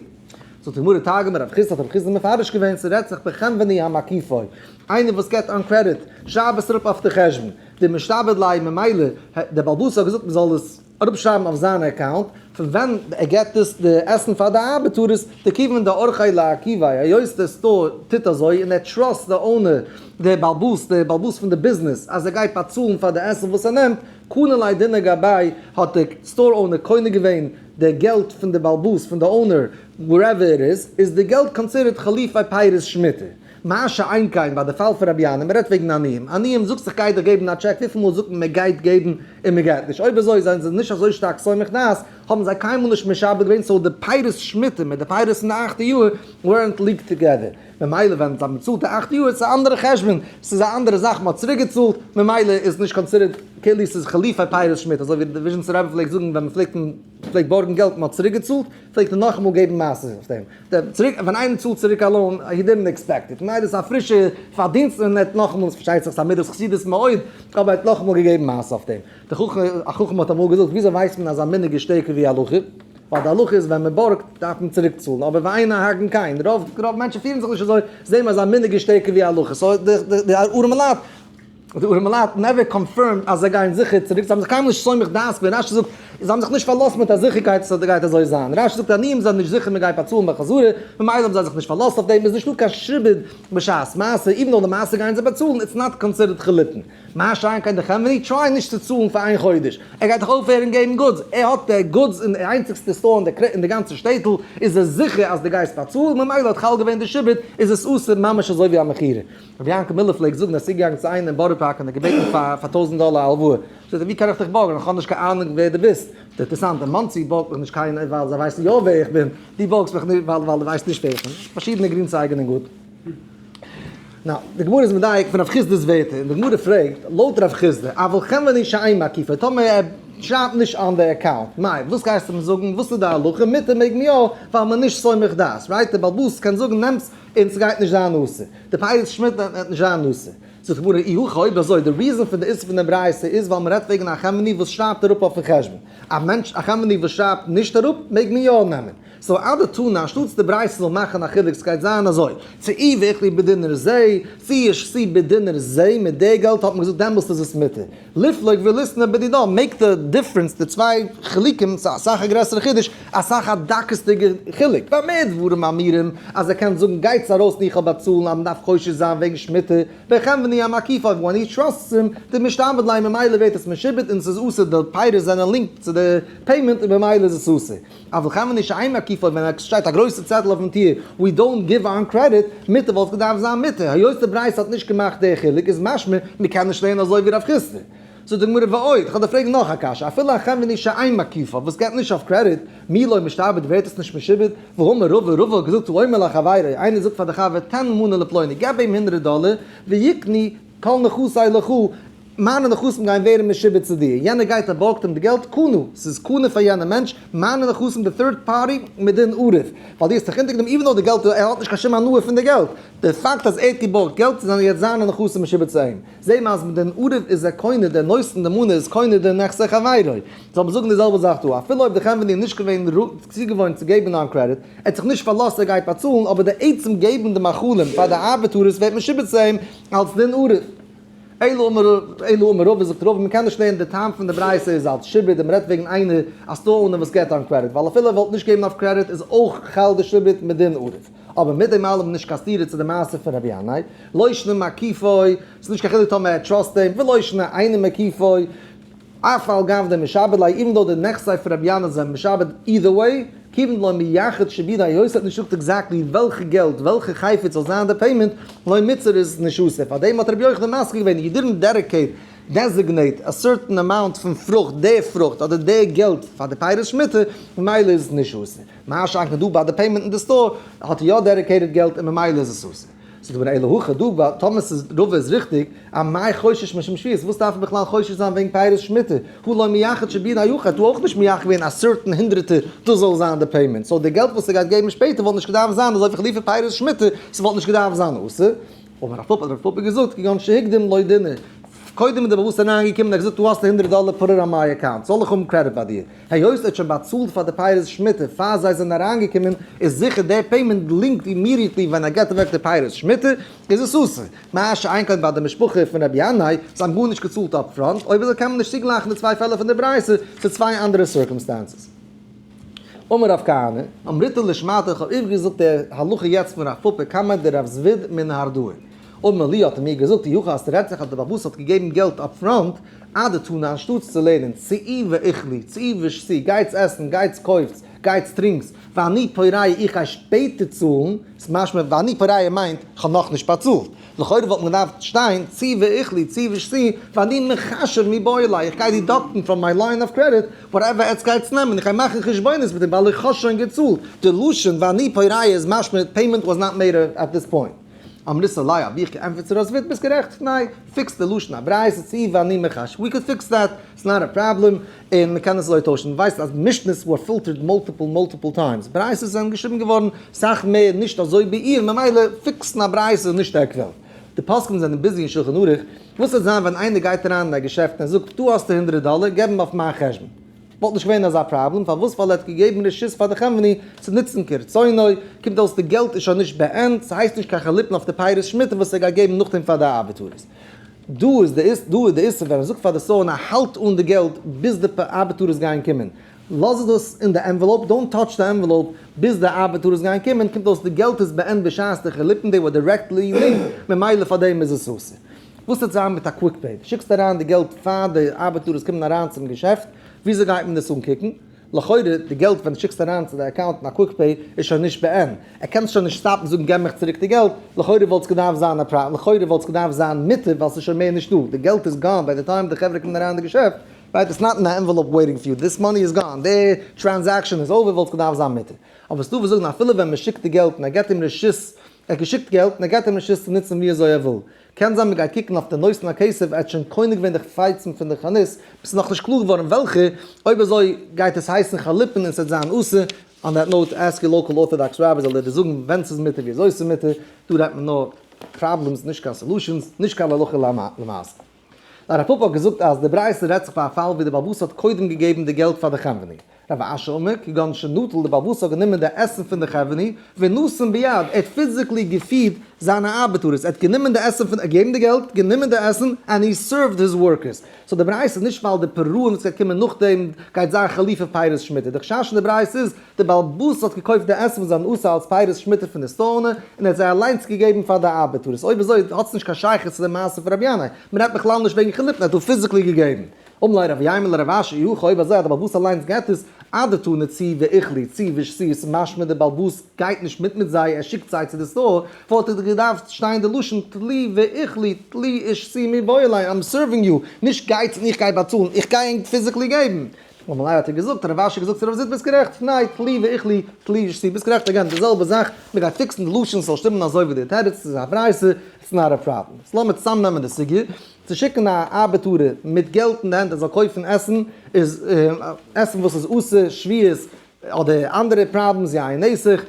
זאגט די גמרא תרגמא רב חסדא האט רב חסדא מפרש געווען ס'רעדט זיך בחנווני המקיפו, איינער וואס געבט אן קרעדיט, שרייב עס אראפ אויף די חשבון, דמשתעבד ליה ממילא, דער בעל הבית האט געזאגט מ'זאל עס אראפשרייבן אויף זיין account, פון ווען ער געבט עס די עסן פאר די ארבעטארעס, דכיון דאורחיה לעקיביה, היות דער store טוט אזוי און ער trust די owner, דער בעל הבית, דער בעל הבית פון די ביזנעס, אז ער גייט באצאלן פאר די עסן וואס ער נעמט, קנה ליה דינא גביה, האט דער store owner קונה געווען די געלט פון די בעל הבית, פון די owner, wherever it is, איז די געלט considered חליפי פירות שמיטה. מה שאין כן ביי די פאל פון רבי ינאי, מען רעדט וועגן עניים, עניים זאגט זיך גייט דיך געבן א טשעק, וויפיל מאל זאגט מען מען גייט געבן און מען געט נישט, אויב אזוי זענען זיי נישט אזוי שטארק סומך דעת, האבן זיי קיינמאל נישט משעבד געווען, so די פירות שמיטה מיט די פירות אין די אכטע יאר weren't linked together, ממילא ווען זיי האבן געצאלט די אכטע יאר איז עס א אנדערע חשבון, ס'איז א אנדערע זאך, מען האט צוריק געצאלט, ממילא איז נישט considered כאילו ס'איז חליפי פירות שמיטה, אזוי ווי די וויזשניצער רבי פלעגט זאגן ווען מען פלעגט פלעגט בארגן געלט און מען האט צוריק געצאלט, פלעגט ער נאכאמאל געבן מעשר אויף דעם. דער צוריק, ווען איינער צאלט צוריק א loan, he didn't expect it, ממילא איז א פרישע פארדינסט און ער האט נאכאמאל, פארשטייט זיך ס'איז א מידת חסידות מאוד, אבער ער האט נאכאמאל געגעבן מעשר אויף דעם. דער חכם, א חכם האט אמאל געזאגט, וויאזוי ווייסט מען אז א מנהג איז שטערקער ווי הלכה? ווייל די הלכה איז ווען מען בארגט דארף מען צוריק צאלן, אבער ואין נוהגין כן, רוב רוב מענטשן פירן זיך נישט אזוי, זעהן מיר אז א מנהג איז שטערקער ווי הלכה, so די די ארעמעלייט, די ארעמעלייט never confirmed אז זיי גייען זיכער צוריק, זיי האבן זיך קיינמאל נישט סומך דעת געווען, רשי זאגט, זיי האבן זיך נישט פארלאזט מיט א זיכערקייט אז ס'גייט אזוי זיין, רשי זאגט עניים זענען נישט זיכער מען גייט באצאלן בחזרה, ממילא האבן זיי זיך נישט פארלאזט אויף דעם, איז נישטא קיין שעבוד בשעת מעשה, even though למעשה גייען זיי באצאלן, it's not considered חליפין. מה שאין כן די חנווני try נישט צו צאלן פאר איין חודש, ער גייט דאך אויפהערן געבן goods, ער האט די goods אין די איינציגסטע store אין די גאנצע שטעטל, איז ער זיכער אז די גייסט באצאלן, ממילא האט חל געווען די שעבוד, איז עס אסור ממש אזוי ווי א מכירה. רבי יענקל מילער פלעגט זאגן אז ער איז צוגעגאנגען צו איינעם אין בארא פארק און האט געבעטן פאר פאר טויזנט דאלער א הלוואה, זאגט ער ווי קען איך דיך בארגן איך האב נישט קיין אהנונג ווער דו ביסט, זאגט ער אינטערעסאנט אין מאנסי בארגט מיך נישט קיינער ווייל זיי ווייסן יא ווער איך בין, דו בארגסט מיך נישט ווייל ווייל דו ווייסט נישט ווער איך בין, פארשידענע גרינצייגן און גוט. נא, די גמרא איז מדייק פון רב חסדא'ס ווערטער, און די גמרא פרעגט, לויט רב חסדא, אבל חנווני שאין מקיפו, טאמער ער שרייבט נישט אן די account, מאי, וואס גייסטו מיר זאגן, וואס איז די הלכה, מותר מעג מען יא, ווייל מען איז נישט סומך דעת, right? דער בעל הבית קען זאגן נעמטס און ס'גייט נישט זיין אסור, די פירות שמיטה וועט נישט זיין אסור. זאגט די גמרא, אי הכי אויב אזוי, די reason פון די איסור פון די ברייתא איז ווייל מען רעדט וועגן א חנווני וואס שרייבט אראפ אויפן חשבון, א מענטש א חנווני וואס שרייבט נישט אראפ מעג מען יא נעמען. so אדתנא, אנשטאטס די ברייתא זאל מאכן א חילוק סגייט זיין אזוי, צו אי ואיכלי בדינר זה, צו יש צו בדינר זה, מיט די געלט האט מען געזאגט דעמאלסט איז עס מותר. ליפלוג וליתני בדידה, make די difference די צוויי חילוקים ס'איז אסאך א גרעסערע חידוש, אסאך א דקות'דיגע חילוק. במה דברים אמורים אז ער קען זאגן גייטס ארויס און איך וועל באצאלן אז מ'דארף חושש זיין וועגן שמיטה, בחנווני המקיפו when he trusts him, דמשתעבד ליה ממילא ווערט עס משועבד און ס'איז אסור די פירות זענען linked צו די payment און ממילא איז עס אסור. אבל חנווני שאין מקיפו ווען עס שטייט א גרויסע צעטל אויפן טיר we don't give on credit, מותר וואלט געדארפט זיין מותר, היות די ברייתא האט נישט געמאכט די חילוק איז משמע מען קען נישט לערנען אזוי ווי רב חסדא. זאגט די גמרא ועוד, כ'וועל דיר פרעגן נאך א קשיא, אפילו א חנווני שאין מקיפו וואס געבט נישט אויף קרעדיט, מי לא משתעבד ווערט עס נישט משועבד, והאמר רבא, רבא האט געזאגט האומר לחבירו, איינער זאגט פאר די חבר תן מנה לפלוני, געב אים הונדרעט דאלער, ויקנו כל נכסי לך, מיינע נכסים גייען ווערן משועבד צו דיר, יענער גייט ער בארגט אים די געלט, קנו, ס'איז קנה פאר יענעם מענטש, מיינע נכסים די third party, מדין ערב, ווייל דו האסט זיך אונטערגענומען even though די געלט, ער האט נישט קיין שום הנאה פון די געלט, די פאקט אז ער האט געבארגט געלט זענען יעצט זיינע נכסים משועבד צו אים, זעהן מיר אז מדין ערב איז ער קונה, דער נותן די מנה איז קונה די נכסי חברו, זאל מען זאגן די זעלבע זאך דא, אפילו אויב די חנווני איז נישט געווען צוגעוואוינט צו געבן on credit, ער האט זיך נישט פארלאזט ער גייט באצאלן, אבער די עצם געבן די מאכלים פאר די ארבעטארערס ווערט משועבד צו אים אלס דין ערב. אלא אמר אלא אמר רבא זאגט רבא מ'קען נישט לערנען די טעם פון די ברייתא איז אלס שעבוד און מ'רעדט וועגן איינער א store owner וואס געבט on credit ווייל אפילו ער וואלט נישט געבן אויף קרעדיט איז אויך חל די שעבוד מדין ערב אבער מיט דעם אלעם נישט קיין סתירה צו די מעשה פון רבי ינאי לא שנא מקיפו ס'איז נישט קיין חילוק טאמער ער trust אים ולא שנא אינו מקיפו אף על גב דמשעבד ליה even though די נכסי פון רבי ינאי זענען משעבד either way, כיוון דלא מייחד שעבודא היות ער האט נישט געזאגט exactly וועלכע געלט וועלכע חפץ זאל זיין די payment, לא מיתסר איז נישט אסור, פארדעם האט רבי יוחנן מסכים געווען you didn't dedicate, designate, a certain amount פון פרוכט, די פרוכט אדער די געלט פאר די פירות שמיטה, ממילא איז עס נישט אסור. מה שאין כן דא ביי די payment אין די store האט ער יא dedicated געלט און ממילא איז עס אסור. זאגט די גמרא אלא הכא דא ביי טאמער ס'איז רבא איז ריכטיג, אמאי חושש משום שביעית, וואס דארף מען בכלל חושש זיין וועגן פירות שמיטה, הא לא מייחד שעבודא היכא, האט דא אויך נישט מייחד געווען א certain הונדרעטער דאס זאל זיין די payment, so די געלט וואס ער גייט געבן שפעטער וואלט נישט געדארפט זיין אזוי ווי חליפי פירות שמיטה, ס'וואלט נישט געדארפט זיין אסור. אמר רב פפא האט רב פפא געזאגט כגון שהקדים לא דינר. קודם איז דער בעל הבית אריינגעקומען און האט געזאגט דא האסטו 100 דאלער, put it on my account, זאל איך האבן credit ביי דיר? היות ער האט שוין באצאלט פאר די פירות שמיטה פאר זיי זענען אריינגעקומען, איז זיכער דער payment linked immediately ווען ער געט אוועק די פירות שמיטה, איז עס אסור. מה שאין כן ביי די משפחה פון רבי ינאי, זיי האבן גארנישט געצאלט upfront, אויב אזוי קען מען נישט צוגלייכן די צוויי פעלער פון די ברייתא צו צוויי אנדערע circumstances. אמר רב כהנא, אמריתה לשמעתא, איך האב איבערגעזאגט די הלכה יעצט פון רב פפא קמיה דרב זביד מנהרדעא. אמר לי, האט ער מיר געזאגט, אי הכי אז ס'רעדט זיך אז די בעל הבית האט געגעבן געלט upfront, אדתני, אנשטאטס צו לערנען, צאי ואכלי, צאי ושתי, גייטס עסן, גייטס קויפטס, גייטס טרינקטס, ואני פורע, איך גיי שפעטער צאלן, ס'איז משמע ואני פורע מיינט כ'האב נאכנישט באצאלט, לכאורה וואלט מען געדארפט שטיין צאי ואכלי, צאי ושתי, ואני מחשב מיבעי ליה, איך גיי deduct ן from my line of credit, whatever עטס גייטס נעמען, איך גיי מאכן חשבונות מיט דעם ווייל איך האב שוין געצאלט, די לשון ואני פורע איז משמע payment was not made at this point. אמריתה ליה, האב איך געענטפערט צו ר' זביד, ביסט גערעכט, ניין, fix די לשון הברייתא צאי ואני מחשב, we could fix that, it's not a problem, און מען קען עס אזוי טוישן, ווייסט אז משנה'ס were filtered multiple multiple times, ברייתות זענען געשריבן געווארן סאך מער נישט אזוי בעיר, ממילא fix ן א ברייתא איז נישט עק וועלט. די פוסקים זענען busy אין שלחן ערוך, וואס וועט זיין ווען איינער גייט אריין אין א געשעפט און ער זאגט דא האסטו הונדרעט דאלער געב אים אויף מיין חשבון, וואלט נישט געווען אזא פראבלעם, פארוואס? ווייל ער האט געגעבן רשות פאר די חנווני צו נוצן כרצונו, קומט אויס די געלט איז שוין נישט בעין, ס'הייסט נישט קיין חליפין אויף די פירות שמיטה וואס ער גייט געבן נאכדעם פאר די ארבעטארערס. דא איז די איז דא איז די איסור ווען ער זאגט פאר די store owner האלט אן די געלט ביז די ארבעטארערס גייען קומען, לאז דאס אין די envelope, don't touch די envelope ביז די ארבעטארערס גייען קומען, קומט אויס די געלט איז בעין בשעת די חליפין, they were directly linked, ממילא פאר דעם איז עס אסור. וואס וועט זיין מיט א quick pay? דו שיקסט אריין די געלט פאר די ארבעטארערס קומען אריין צום געשעפט, וויאזוי גייט מען דאס אנקוקן? לכאורה די געלט ווען דו שיקסט אריין צו די account אין א quick pay איז שוין נישט בעין, ער קען שוין נישט stop ן זאגן געב מיך צוריק די געלט, לכאורה וואלט עס געדארפט זיין א פראבלעם, לכאורה וואלט עס געדארפט זיין מותר ווייל ס'איז שוין מער נישט דא, די געלט איז gone by the time די חברה קומען אריין אין די געשעפט, right, it's not in א envelope waiting for you, this money is gone, די transaction איז over, וואלט עס געדארפט זיין מותר. אבער ס'דא וואס זאגן אפילו ווען מ'שיקט די געלט און ער געבט אים רשות, ער האט געשיקט געלט און ער געבט אים רשות צו נוצן ווי אזוי ער וויל, קען זיין מ'גייט קוקן אויף די נותן הכסף, ער האט שוין קונה געווען די חפצים פון די חנות, ס'איז נאכנישט קלאר געווארן וועלכע, אויב אזוי גייט עס הייסן חליפין און ס'וועט זיין אסור, on that note ask your local orthodox rabbi זאל ער דיר זאגן ווען ס'איז מותר ווי אזוי ס'איז מותר, דא רעדט מען נאר problems נישט קיין solutions, נישט קיין הלכה למעשה. רב פפא האט געזאגט אז די ברייתא רעדט זיך ביי א פאל ווי די בעל הבית האט קודם געגעבן די געלט פאר די חנווני, רב אשי אמר, כגון שנטל, די בעל הבית האט גענומען די עסן פון די חנווני, ונתן ביד, ער האט physically געפירט זיינע ארבעטארעס, ער האט גענומען די עסן פון, געגעבן די געלט, גענומען די עסן, and he served his workers. so די ברייתא איז נישט ווייל די פירורים וואס גייט קומען נאכדעם גייט זיין חליפי פירות שמיטה, די חשש אין די ברייתא איז, די בעל הבית האט געקויפט די עסן וואס זענען אסור אלס פירות שמיטה פון די store owner, און ער האט זיי אליינס געגעבן פאר די ארבעטארעס, אויב אזוי האט עס נישט קיין שייכות צו די מעשה פון רבי ינאי, מען רעדט בכלל נישט וועגן חליפין, ער האט דא physically געגעבן. אמר ליה רב יימר לרב אשי אי הכי אויב אזוי אז די בעל הבית אליינס געט עס, אדתני צאו ואכלו צאו ושתו איז משמע די בעל הבית גייט נישט מיט מיט זיי ער שיקט זיי צו די store, וואלט ער געדארפט שטיין די לשון טלו ואכלו טלו ושתו מיבעי ליה I'm serving you, נישט גייטס און איך גיי באצאלן, איך גיי ענק physically געבן. אמר ליה האט ער געזאגט, רב אשי געזאגט צו רב זביד ביסט גערעכט, ניין, טלו ואכלו טלו ושתו ביסט גערעכט, again די זעלבע זאך, מען גייט fix ן די לשון ס'זאל שטימען אזוי ווי די תירוץ, ס'איז א ברייתא, it's not a problem. so לאמיר צוזאמנעמען די סוגיא. צו שיקן א ארבעטארער מיט געלט אין די הענט ער זאל קויפן עסן איז עסן וואס איז אסור שביעית אדער אנדערע problems יין נסך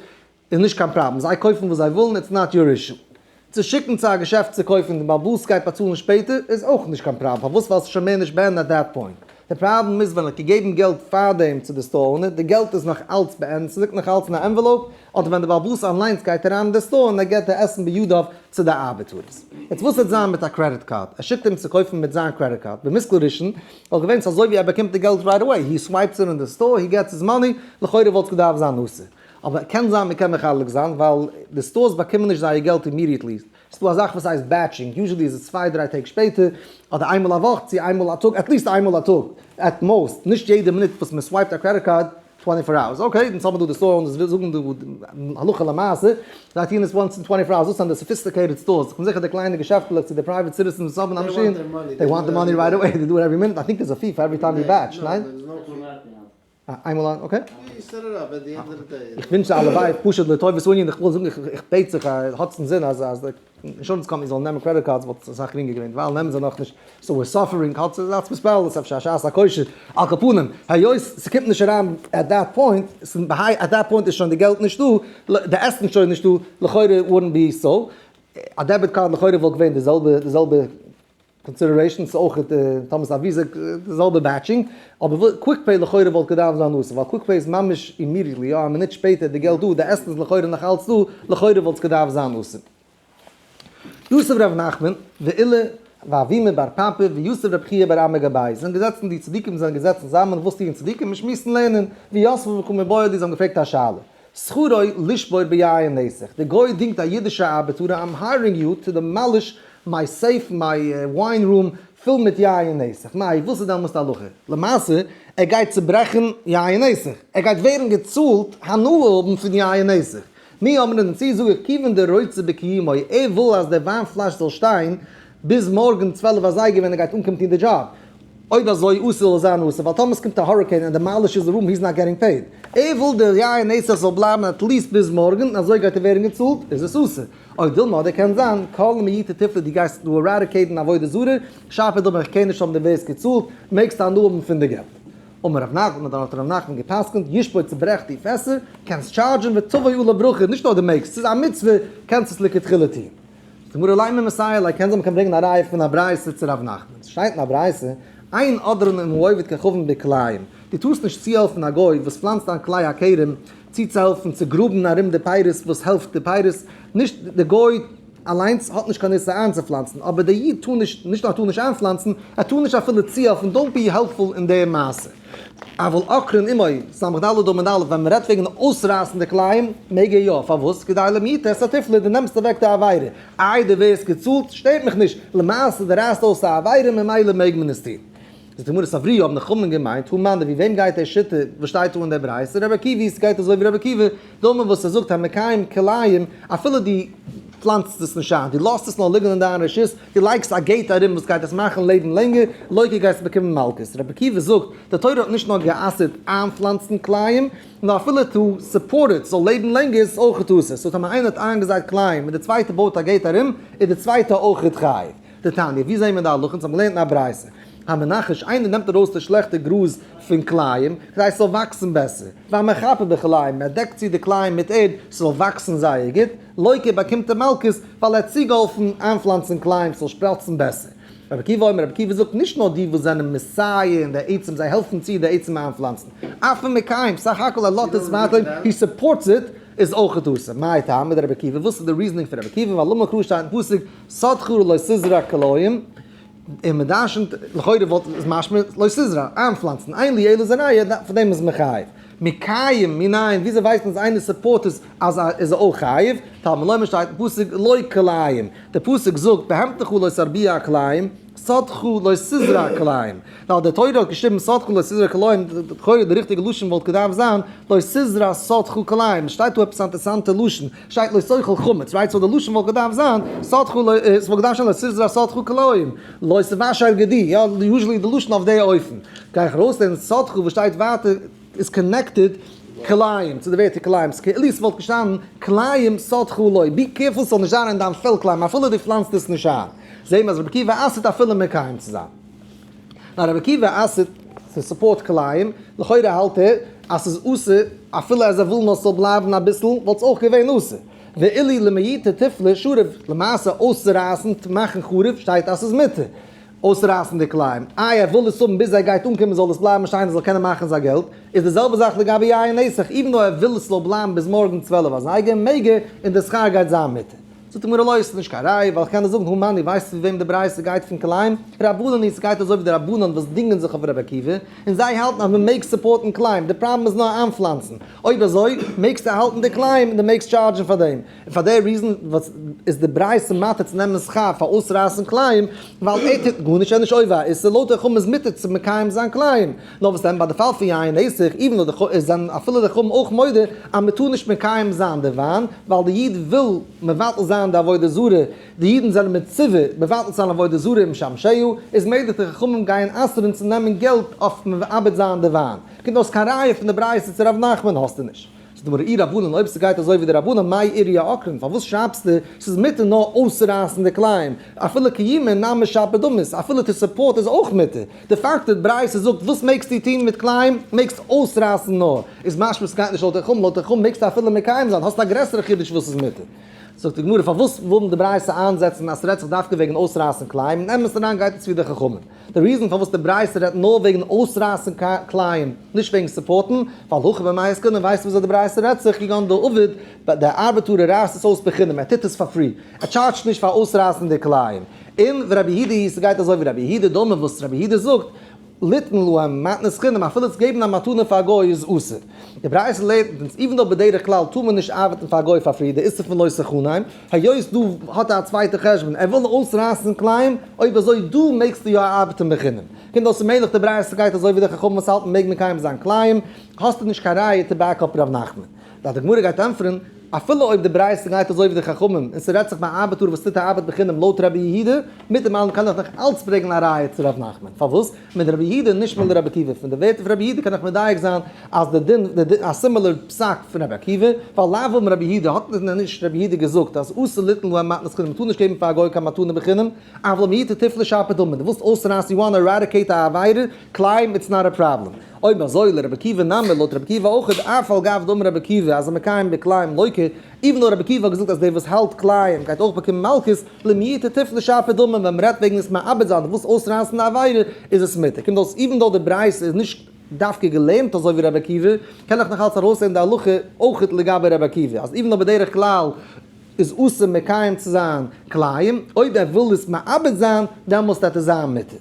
איז נישט קיין פראבלעם זיי קויפן וואס זיי ווילן it's not your issue. צו שיקן צו א געשעפט צו קויפן די בעל הבית גייט באצאלן שפעטער איז אויך נישט קיין פראבלעם פארוואס ווייל ס'איז שוין מער נישט בעין at that point. די פראבלעם איז ווען ער האט געגעבן געלט פארדעם צו די store owner די געלט איז נאך אלץ בעין ס'ליגט נאך אלץ אין א envelope אדער ווען די בעל הבית אליינס גייט אריין אין די store און ער געט די עסן בידיו צו די ארבעטארערס. יעצט וואס וועט זיין מיט א credit card? ער שיקט אים צו קויפן מיט זיין credit card. במושכל ראשון וואלט געווען ס'אזוי ווי ער באקומט די געלט right away, he swipes it אין די store, he gets his money, לכאורה וואלט עס געדארפט זיין אסור. אבער קען זיין מ'קען מחלק זיין ווייל די stores באקומען נישט זייער געלט immediately. ס'דא א זאך וואס הייסט batching, usually איז עס צוויי דריי טעג שפעטער, אדער איינמאל א וואך, צו איינמאל א טאג, at least איינמאל א טאג, at most, נישט יעדע מינוט וואס מ'swipe ט א credit card, 24 hours, okay, אונז האבן דא די store owners זאגן דא הלכה למעשה, זיי טוען עס once in 24 hours, דאס זענען די sophisticated stores, איך בין זיכער די קליינע געשעפטלעך צו די private citizens וואס האבן א מאשין, they want the money right away, they do it every minute, I think there's a fee for every time you batch, ניין? איינמאל א, okay. איך ווינטש הלוואי פשוט לטובת ענין, איך וויל זאגן איך בעט זיך האטס אינזין אז אז די insurance companies זאלן נעמען credit cards וואלט עס אסאך גרינגער געווען, דערווייל נעמען זיי נאכנישט, so we're suffering, האטס זייטס מתפלל עס אפשר א שעת הכושר, על כל פנים, היות ס'קומט נישט אריין at that point, at that point איז שוין די געלט נישטא, די עסן שוין נישטא, לכאורה wouldn't be so, א debit card לכאורה וואלט געווען די זעלבע די זעלבע. consideration, ס'איז אויך טאמער ס'איז א וויזע די זעלבע matching, אבער quick pay לכאורה וואלט געדארפט זיין אסור, ווייל quick pay איז ממש immediately, יא א מינוט שפעטער די געלט דא, די עסן איז לכאורה נאך אלץ דא, לכאורה וואלט עס געדארפט זיין אסור. יתיב ר' נחמן, ועולא, ואבימי בר פפא, ויתיב רב חייא בר אמי גבייהו, זענען געזעצן די צדיקים זענען געזעצן צוזאמען, וואס טוען צדיקים? שמועסן לערנען, ויתבי וקא מיבעיא להו, זיי האבן געפרעגט א שאלה, שכרו לשבור ביין נסך, די גוי דינגט א אידישע ארבעטארע I'm hiring you to demolish my safe my wine room פול מיט יין נסך, מאי וואס איז דעמאלסט די הלכה? למעשה ער גייט צוברעכן יין נסך, ער גייט ווערן געצאלט הנאה האבן פון יין נסך, מי אמרינן צו זאג איך כיוון דרוצה בקיומו ער וויל אז דער וויין פלאש זאל שטיין ביז מארגן 12 אזייגער ווען ער גייט אנקומען טון די דזשאב, אויב אזוי אסור זאל זיין אסור, ווייל טאמער ס'קומט א hurricane און demolishes די room he's not getting paid. ער וויל די יין נסך זאל בלייבן at least ביז מארגן, און אזוי גייט ער ווערן געצאלט, איז עס אסור. אויב דילמא אדער קען זיין, כל למעוטי תיפלי דו גייסט דא eradicate ן עבודה זרה, שפיר דילמא איך קען נישט האבן דו ווערסט געצאלט, מעגסט הנאה האבן פון די געלט. אמר רב נחמן, דאן האט רב נחמן גע'פסק'נט, ישבור צוברעכט די פעסער, קענסט charge ן ותבוא עליו ברכה, נישט נאר דו מעגסט, ס'איז א מצוה, קענסט עס לכתחילה טון. די גמרא לימא מסייע ליה קען זיין מ'קען ברענגען א ראיה פון א ברייתא צו ר' נחמן, ס'שטייט אין א ברייתא, אין עודרין עם העובד כוכבים בכלאים, דו טארסט נישט צוהעלפן א גוי וואס פלאנצט איין כלאי הכרם צוצוהעלפן צו גראבן ארום די פירות וואס העלפט די פירות, נישט די גוי אליינס האט נישט קיין איסור איינצופלאנצן, אבער דער איד טאר נישט, נישט נאר טאר נישט איינפלאנצן, ער טאר נישט אפילו צוהעלפן, don't be helpful אין די מעשה. אבל עוקרין עמו, סמך ד' עמוד א', ווען מ'רעדט וועגן אויסרייסן די כלאים, מעג ער יא, פארוואס? כדי למעוטי את התיפלה, דו נעמסט אוועק די עבירה, איי דו ווערסט געצאלט? שטערט מיך נישט, למעשה דו רייסט אויס א עבירה ממילא מעג מען עס טון. זאגט די גמרא סברוה האבן די חכמים געמיינט, הא מאן דבי וועם גייט די שיטה וואס שטייט דא אין דער ברייתא, רבי עקיבא, ס'גייט אזוי ווי רבי עקיבא, דאמר וואס ער זאגט המקיים כלאים, אפילו דו פלאנצסט עס נישט איין, דו לאזט עס נאר ליגן אין דיין רשות, דו לייגסט א gate ארום וואס גייט עס מאכן לעבן לענגער, לוקה גייסטו באקומען מלקות. רבי עקיבא זאגט, די תורה האט נישט נאר גע'אסר'ט איינפלאנצן כלאים, נאר אפילו to support it זאל לעבן לענגער איז עס אויכעט אסור. so טאמער איינער האט איינגעזייט כלאים און די צווייטע בויט א gate ארום, איז די צווייטע אויכעט חייב. דתניא, ווי זעהן מיר די הלכה? אונז האבן געלערנט אין א ברייתא. המנכש, איינער נעמט ארויס די שלעכטע גראז פון כלאים, כדי עס זאל וואקסן בעסער. והמחפה בכלאים, ער דעקט צו די כלאים מיט ערד, ס'זאל וואקסן זייער גוט, לוקה באקומט ער מלקות, ווייל ער האט צוגעהאלפן איינפלאנצן כלאים ס'זאל שפראצן בעסער. רבי עקיבא אומר, רבי עקיבא זאגט, נישט נאר די וואס זענען מסייע אין די עצם, זיי העלפן צו די עצם איינפלאנצן, אף המקיים, סך הכל ער לאזט עס ווייטער, he supports it, איז אויכעט אסור. מאי טעמא דרבי עקיבא, וואס איז די reasoning פון רבי עקיבא, ווייל אמר קרא שטייט אין פסוק, שדך לא תזרע כלאים, און מען דרשנ'ט, לכאורה וואלט איז משמע לא תזרע, איינפלאנצן, אין לי אלא זורע, פאר דעם איז מען חייב. מקיים מנין, וויאזוי ווייסט מען אז איינער support עס אז איז ער אויך חייב? תלמוד לומר שטייט אין פסוק לא כלאים, דער פסוק זאגט בהמתך לא תרביע כלאים, שדך לא תזרע כלאים, ווייל די תורה האט געשריבן שדך לא תזרע כלאים, לכאורה די ריכטיגע לשון וואלט געדארפט זיין לא תזרע שדך כלאים, שטייט דא עפעס א אינטערסאנטע לשון, שטייט לא תאכל חמץ, right? so די לשון וואלט געדארפט זיין שדך לא, עס וואלט געדארפט שטיין לא תזרע שדך כלאים, לא תבשל גדי, יא, usually די לשון אויף די אופן. גיי איך ארויסלערנען שדך וואס שטייט ווייטער איז connected כלאים, צו די ווערטער כלאים, ס'כאילו ס'וואלט געשטאנען כלאים שדך לא, be careful ס'זאל נישט זיין אין דיין פעלד כלאים אפילו דו פלאנצט עס נישט איין. זעהן מיר אז רבי עקיבא אסר'ט אפילו מקיים צו זיין. נאר רבי עקיבא אסר'ט צו support כלאים, לכאורה האלט ער אז ס'איז אסור אפילו אז ער וויל נאר ס'זאל בלייבן אביסל וואלט עס אויך געווען אסור. ואילו למעוטי תיפלי שריף, למעשה אויסצורייסן, מאכן חרוב, שטייט אז ס'איז מותר. אויסרייסן די כלאים, איי ער וויל עס האבן ביז ער גייט אנקומען זאל עס בלייבן שטיין ער זאל קענען מאכן זיין געלט, איז די זעלבע זאך לגבי יין נסך, even though ער וויל עס זאל בלייבן ביז מארגן 12 אזייגער מעג ער, און די שכר גייט זיין מותר. זאגט די גמרא לא, עס איז נישט קיין ראיה, ווייל איך קען דיר זאגן הא מני, ווייסטו ווי וועם די ברייתא גייט פון כלאים? רבנן היא, ס'גייט אזוי ווי די רבנן וואס דינגען זיך אויף רבי עקיבא, און זיי האלטן אז מ'מעג support ן כלאים, די פראבלעם איז נאר איינפלאנצן, אויב אזוי מעגסטו האלטן די כלאים און דו מעגסט charge ן פאר דעם. און פאר די reason וואס איז די ברייתא מתיר צו נעמען שכר פאר אויסרייסן כלאים, ווייל ער טוט גארנישט ער איז נישט עובר איסור, לויט די חכמים איז מותר צו מקיים זיין כלאים, נאר וואס דען ביי די פאל פון יין נסך, even though די ח זענען אפילו די חכמים אויך מודה אז מען טאר נישט מקיים זיין די וויין, ווייל די איד וויל מבטל זיין די עבודה זרה, די אידן זענען מצווה מבטל צו זיין עבודה זרה ומשמשיה, איז מעגליך די חכמים גייען אסר'ן צו נעמען געלט אויף מאבד זיין די וויין. קומט אויס קיין ראיה פון די ברייתא צו ר' נחמן האסטו נישט. זאגט די גמרא אי רבנן אויב ס'גייט אזוי ווי די רבנן מאי איריא עוקרין פארוואס שרייבסטו ס'איז מותר נאר אויסצורייסן די כלאים אפילו קיומי נמי שפיר דמי אפילו to support איז אויך מותר די פאקט די ברייתא זאגט וואס מעגסטו טון מיט כלאים מעגסט אויסרייסן נאר איז משמע ס'גייט נישט לויט די חכמים לויט די חכמים מעגסטו אפילו מקיים זיין האסט א גרעסערע חידוש וואס איז מותר. זאגט די גמרא, פארוואס ווילן די ברייתא איינזעצן אז ס'רעדט זיך דווקא וועגן אויסרייסן כלאים? אין אמת אריין גייט עס ווי די חכמים. די reason פארוואס די ברייתא רעדט נאר וועגן אויסרייסן כלאים, נישט וועגן support ן, ווייל הכא במאי עסקינן ווייסט וויאזוי די ברייתא רעדט זיך, כגון דעביד, דער ארבעטארער רייסט עס אויס בחינם, ער טוט עס פאר free, ער טשארדזשט נישט פאר אויסרייסן די כלאים. און ורבי יהודה היא, ס'גייט אזוי ווי רבי יהודה דאמר וואס רבי יהודה זאגט, ליתן להם מתנת חינם, אפילו צו געבן א מתנה פאר א גוי איז אסור. די ברייתא לערנט אונז, even though בדרך כלל טאר מען נישט ארבעטן פאר א גוי פאר free, די איסור פון לא תחנם, היות דא האט ער א צווייטע חשבון, ער וויל אויסרייסן כלאים, אויב אזוי דא מעגסטו יא ארבעטן בחינם. קומט אויס מלך די ברייתא גייט אזוי ווי די חכמים וואס האלטן מעג מקיים זיין כלאים, האסטו נישט קיין ראיה to back up ר' נחמן. דארף די גמרא גייט ענטפערן, אפילו אויב די ברייתא גייט אזוי ווי די חכמים, און ס'רעדט זיך ביי א ארבעטאר וואס טוט א ארבעט בחינם לויט רבי יהודה, מיט דעם אלעם קען איך נאך אלץ ברענגען א ראיה צו ר' נחמן. פארוואס? מדרבי יהודה נישט מלרבי עקיבא. פון די ווערטער פון רבי יהודה קען איך מדייק זיין אז די דין, די דין, א similar פסק פון רבי עקיבא, ווייל לאו אמר רבי יהודה, האט נישט רבי יהודה געזאגט אז אסור ליתן להם מתנת חינם, מ'טאר נישט געבן פאר א גוי קיין מתנה בחינם, אבל למעוטי תיפלי שפיר דמי, דו ווילסט אויסרייסן, you want eradicate א עבירה, כלאים, it's not a problem. אויב אזוי לרבי עקיבא נמי, לויט רבי עקיבא אויך, אף על גב דאמר רבי עקיבא אז המקיים בכלאים לוקה, even though רבי עקיבא האט געזאגט אז דער וואס האלט כלאים גייט אויך באקומען מלקות, למעוטי תיפלי שפיר דמי, ווען מ'רעדט וועגן עס מאבד זיין, דו ווילסט אויסרייסן די עבירה, איז עס מותר. קומט אויס even though די ברייתא איז נישט דווקא געלערנט אזוי ווי רבי עקיבא, קען איך נאך אלץ ארויסלערנען די הלכה אויך לגבי רבי עקיבא, אז even though בדרך כלל איז אסור מקיים צו זיין כלאים, אויב ער וויל עס מאבד זיין, דעמאלסט וועט עס זיין מותר.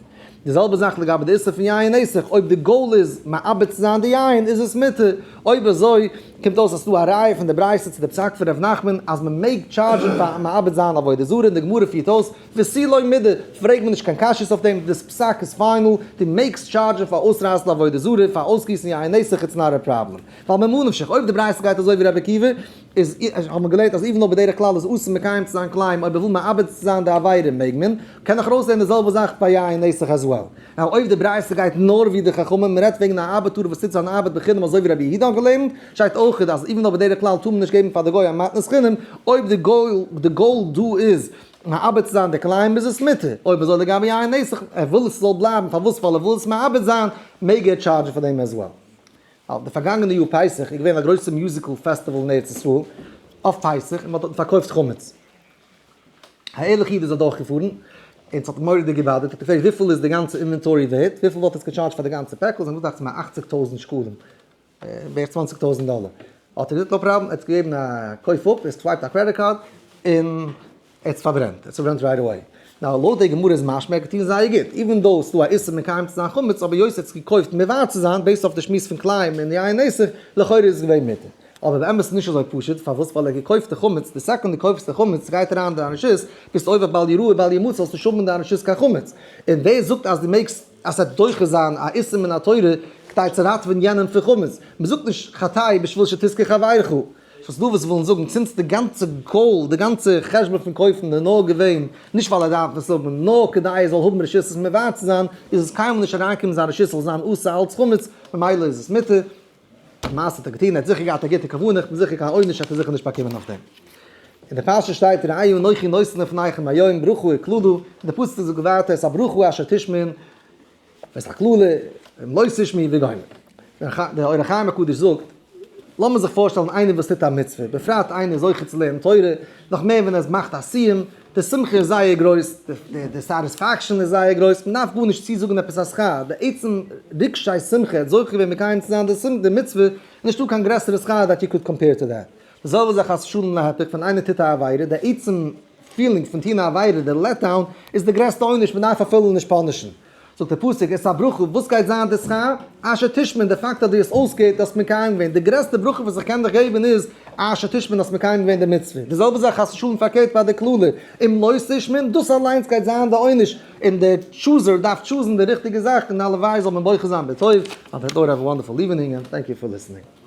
די זעלבע זאך לגבי די איסור פון יין נסך, אויב די goal איז מאבד צו זיין די יין איז עס מותר, אויב אזוי קומט אויס אז ס'דא א ראיה פון די ברייתא צו די פסק פון ר' נחמן אז מ'מעג טשארדזשען פאר מאבד זיין עבודה זרה און די גמרא פירט אויס ותו לא מידי, פרעג מיר נישט קיין קשיות אויף דעם, דאס פסק איז final, דו מעגסט טשארדזשען פאר אויסרייסן עבודה זרה, פאר אויסגיסן יין נסך it's not a problem. ווייל ממה נפשך, אויב די ברייתא גייט אזוי ווי רבי עקיבא, איז האט מען געלערנט אז even though בדרך כלל איז אסור מקיים צו זיין כלאים אויב ער וויל מאבד צו זיין די עבירה מעג מען, קען איך ארויסלערנען די זעלבע זאך ביי יין נסך as well. Now אויב די ברייתא גייט נאר ווי די חכמים, מען רעדט וועגן א ארבעטאר וואס טוט זיין ארבעט בחינם אזוי ווי רבי יהודה האט געלערנט, שטייט אויך אז even though בדרך כלל טאר מען נישט געבן פאר די גוי א מתנת חינם, אויב די goal די גאול דא איז מאבד צו זיין די כלאים איז עס מותר, אויב אזוי לגבי יין נסך, ער וויל עס זאל בלייבן פארוואס ווייל ער וויל עס מאבד זיין, מעג ער טשארדזשן פאר דעם as well. ווייל די פארגאנגענע יאר פסח איז געווען א גרויסע musical festival אין ארץ ישראל אויף פסח און מען האט דארטן פארקויפט חמץ. א ערליכע איד איז אדורכגעפארן און ס'האט אים מורא'דיג געבאדערט, האט געפרעגט וויפיל איז די גאנצע inventory ווערט, וויפיל וואלט עטס געטשארדזשט פאר די גאנצע פעקל, זיי האבן געזאגט דאכט זיך מיר אכציג טויזנט שקלים, בערך צוואנציג טויזנט דאלער. האט ער געזאגט no problem, ער האט געגעבן א קויף אפ, ער סווייפט א credit card און ער האט עס פארברענט, ער האט עס פארברענט right away. Now לויט די גמרא איז משמע ער האט געטון זייער גוט, even though ס'דא א איסור מקיים צו זיין חמץ, אבער היות ער האט עס געקויפט מבער צו זיין, based אויף די שמועס פון כלאים און יין נסך, לכאורה איז עס געווען מותר. אבער באמת איז נישט אזוי פשוט, פארוואס? ווייל ער האט געקויפט די חמץ, די second דו קויפסט די חמץ גייט אריין דיין רשות, ביסט עובר בל יראה ובל ימצא, זאלסט נישט האבן אין דיין רשות קיין חמץ. און ווער זאגט אז דו מעגסט אז ס'וועט דוחה זיין א איסור מן התורה כדי צו ראטעווען יענעם פון חמץ? מ'זאגט נישט חטא בשביל שתזכה חברך. ס'איז דא וואס ווילן זאגן since די גאנצע goal, די גאנצע חשבון פון קויפן איז נאר געווען, נישט ווייל ער דארף עס האבן, נאר כדי ער זאל האבן רשות עס מבער צו זיין, איז עס קיינמאל נישט אריינגעקומען זיין רשות זאל זיין אסור אלץ חמץ, ממילא איז עס מותר. למעשה האט ער געטון, ער האט זיכער געהאט א גוטע כוונה, איך בין זיכער קיין עונש האט ער זיכער נישט באקומען אויף דעם. אין די פרשה שטייט ראה אנכי נותן לפניכם היום ברכה וקללה, און די פסוק זאגט ווייטער את הברכה אשר תשמעון ואת הקללה אם לא תשמעו וגומר. דער אור החיים הקדוש זאגט, לאמיר זיך פארשטעלן איינער וואס טוט א מצוה, בפרט איינער זוכה צו לערנען תורה, נאך מער ווען ער מאכט א סיום, די שמחה איז זייער גרויס, די satisfaction איז זייער גרויס, מען דארף גארנישט צוזאגן עפעס א שכר, די עצם רגשי שמחה, ער האט זוכה געווען מקיים צו זיין די מצוה, נישטא קיין גרעסערע שכר that you could compare to that. די זעלבע זאך חס ושלום להיפך, ווען איינער טוט א עבירה, די עצם feeling פון טון א עבירה, די let down, איז די גרעסטע עונש, מען דארף אפילו נישט punish ן. זאגט דער פסוק, את הברכה, וואס גייט זיין די שכר? אשר תשמעון, די פאקט אז דו האסט אויסגעהערט, דו האסט מקיים געווען, די גרעסטע ברכה וואס איך קען דיך געבן איז, אשר תשמעון, האסט מקיים געווען די מצוה. די זעלבע זאך חס ושלום פארקערט ביי די קללה, אם לא תשמעון, דאס אליינס גייט זיין די עונש, און דער chooser דארף choose ן די ריכטיגע זאך, און הלוואי זאל מען בוחר זיין בטוב, אבער have a wonderful evening and thank you for listening.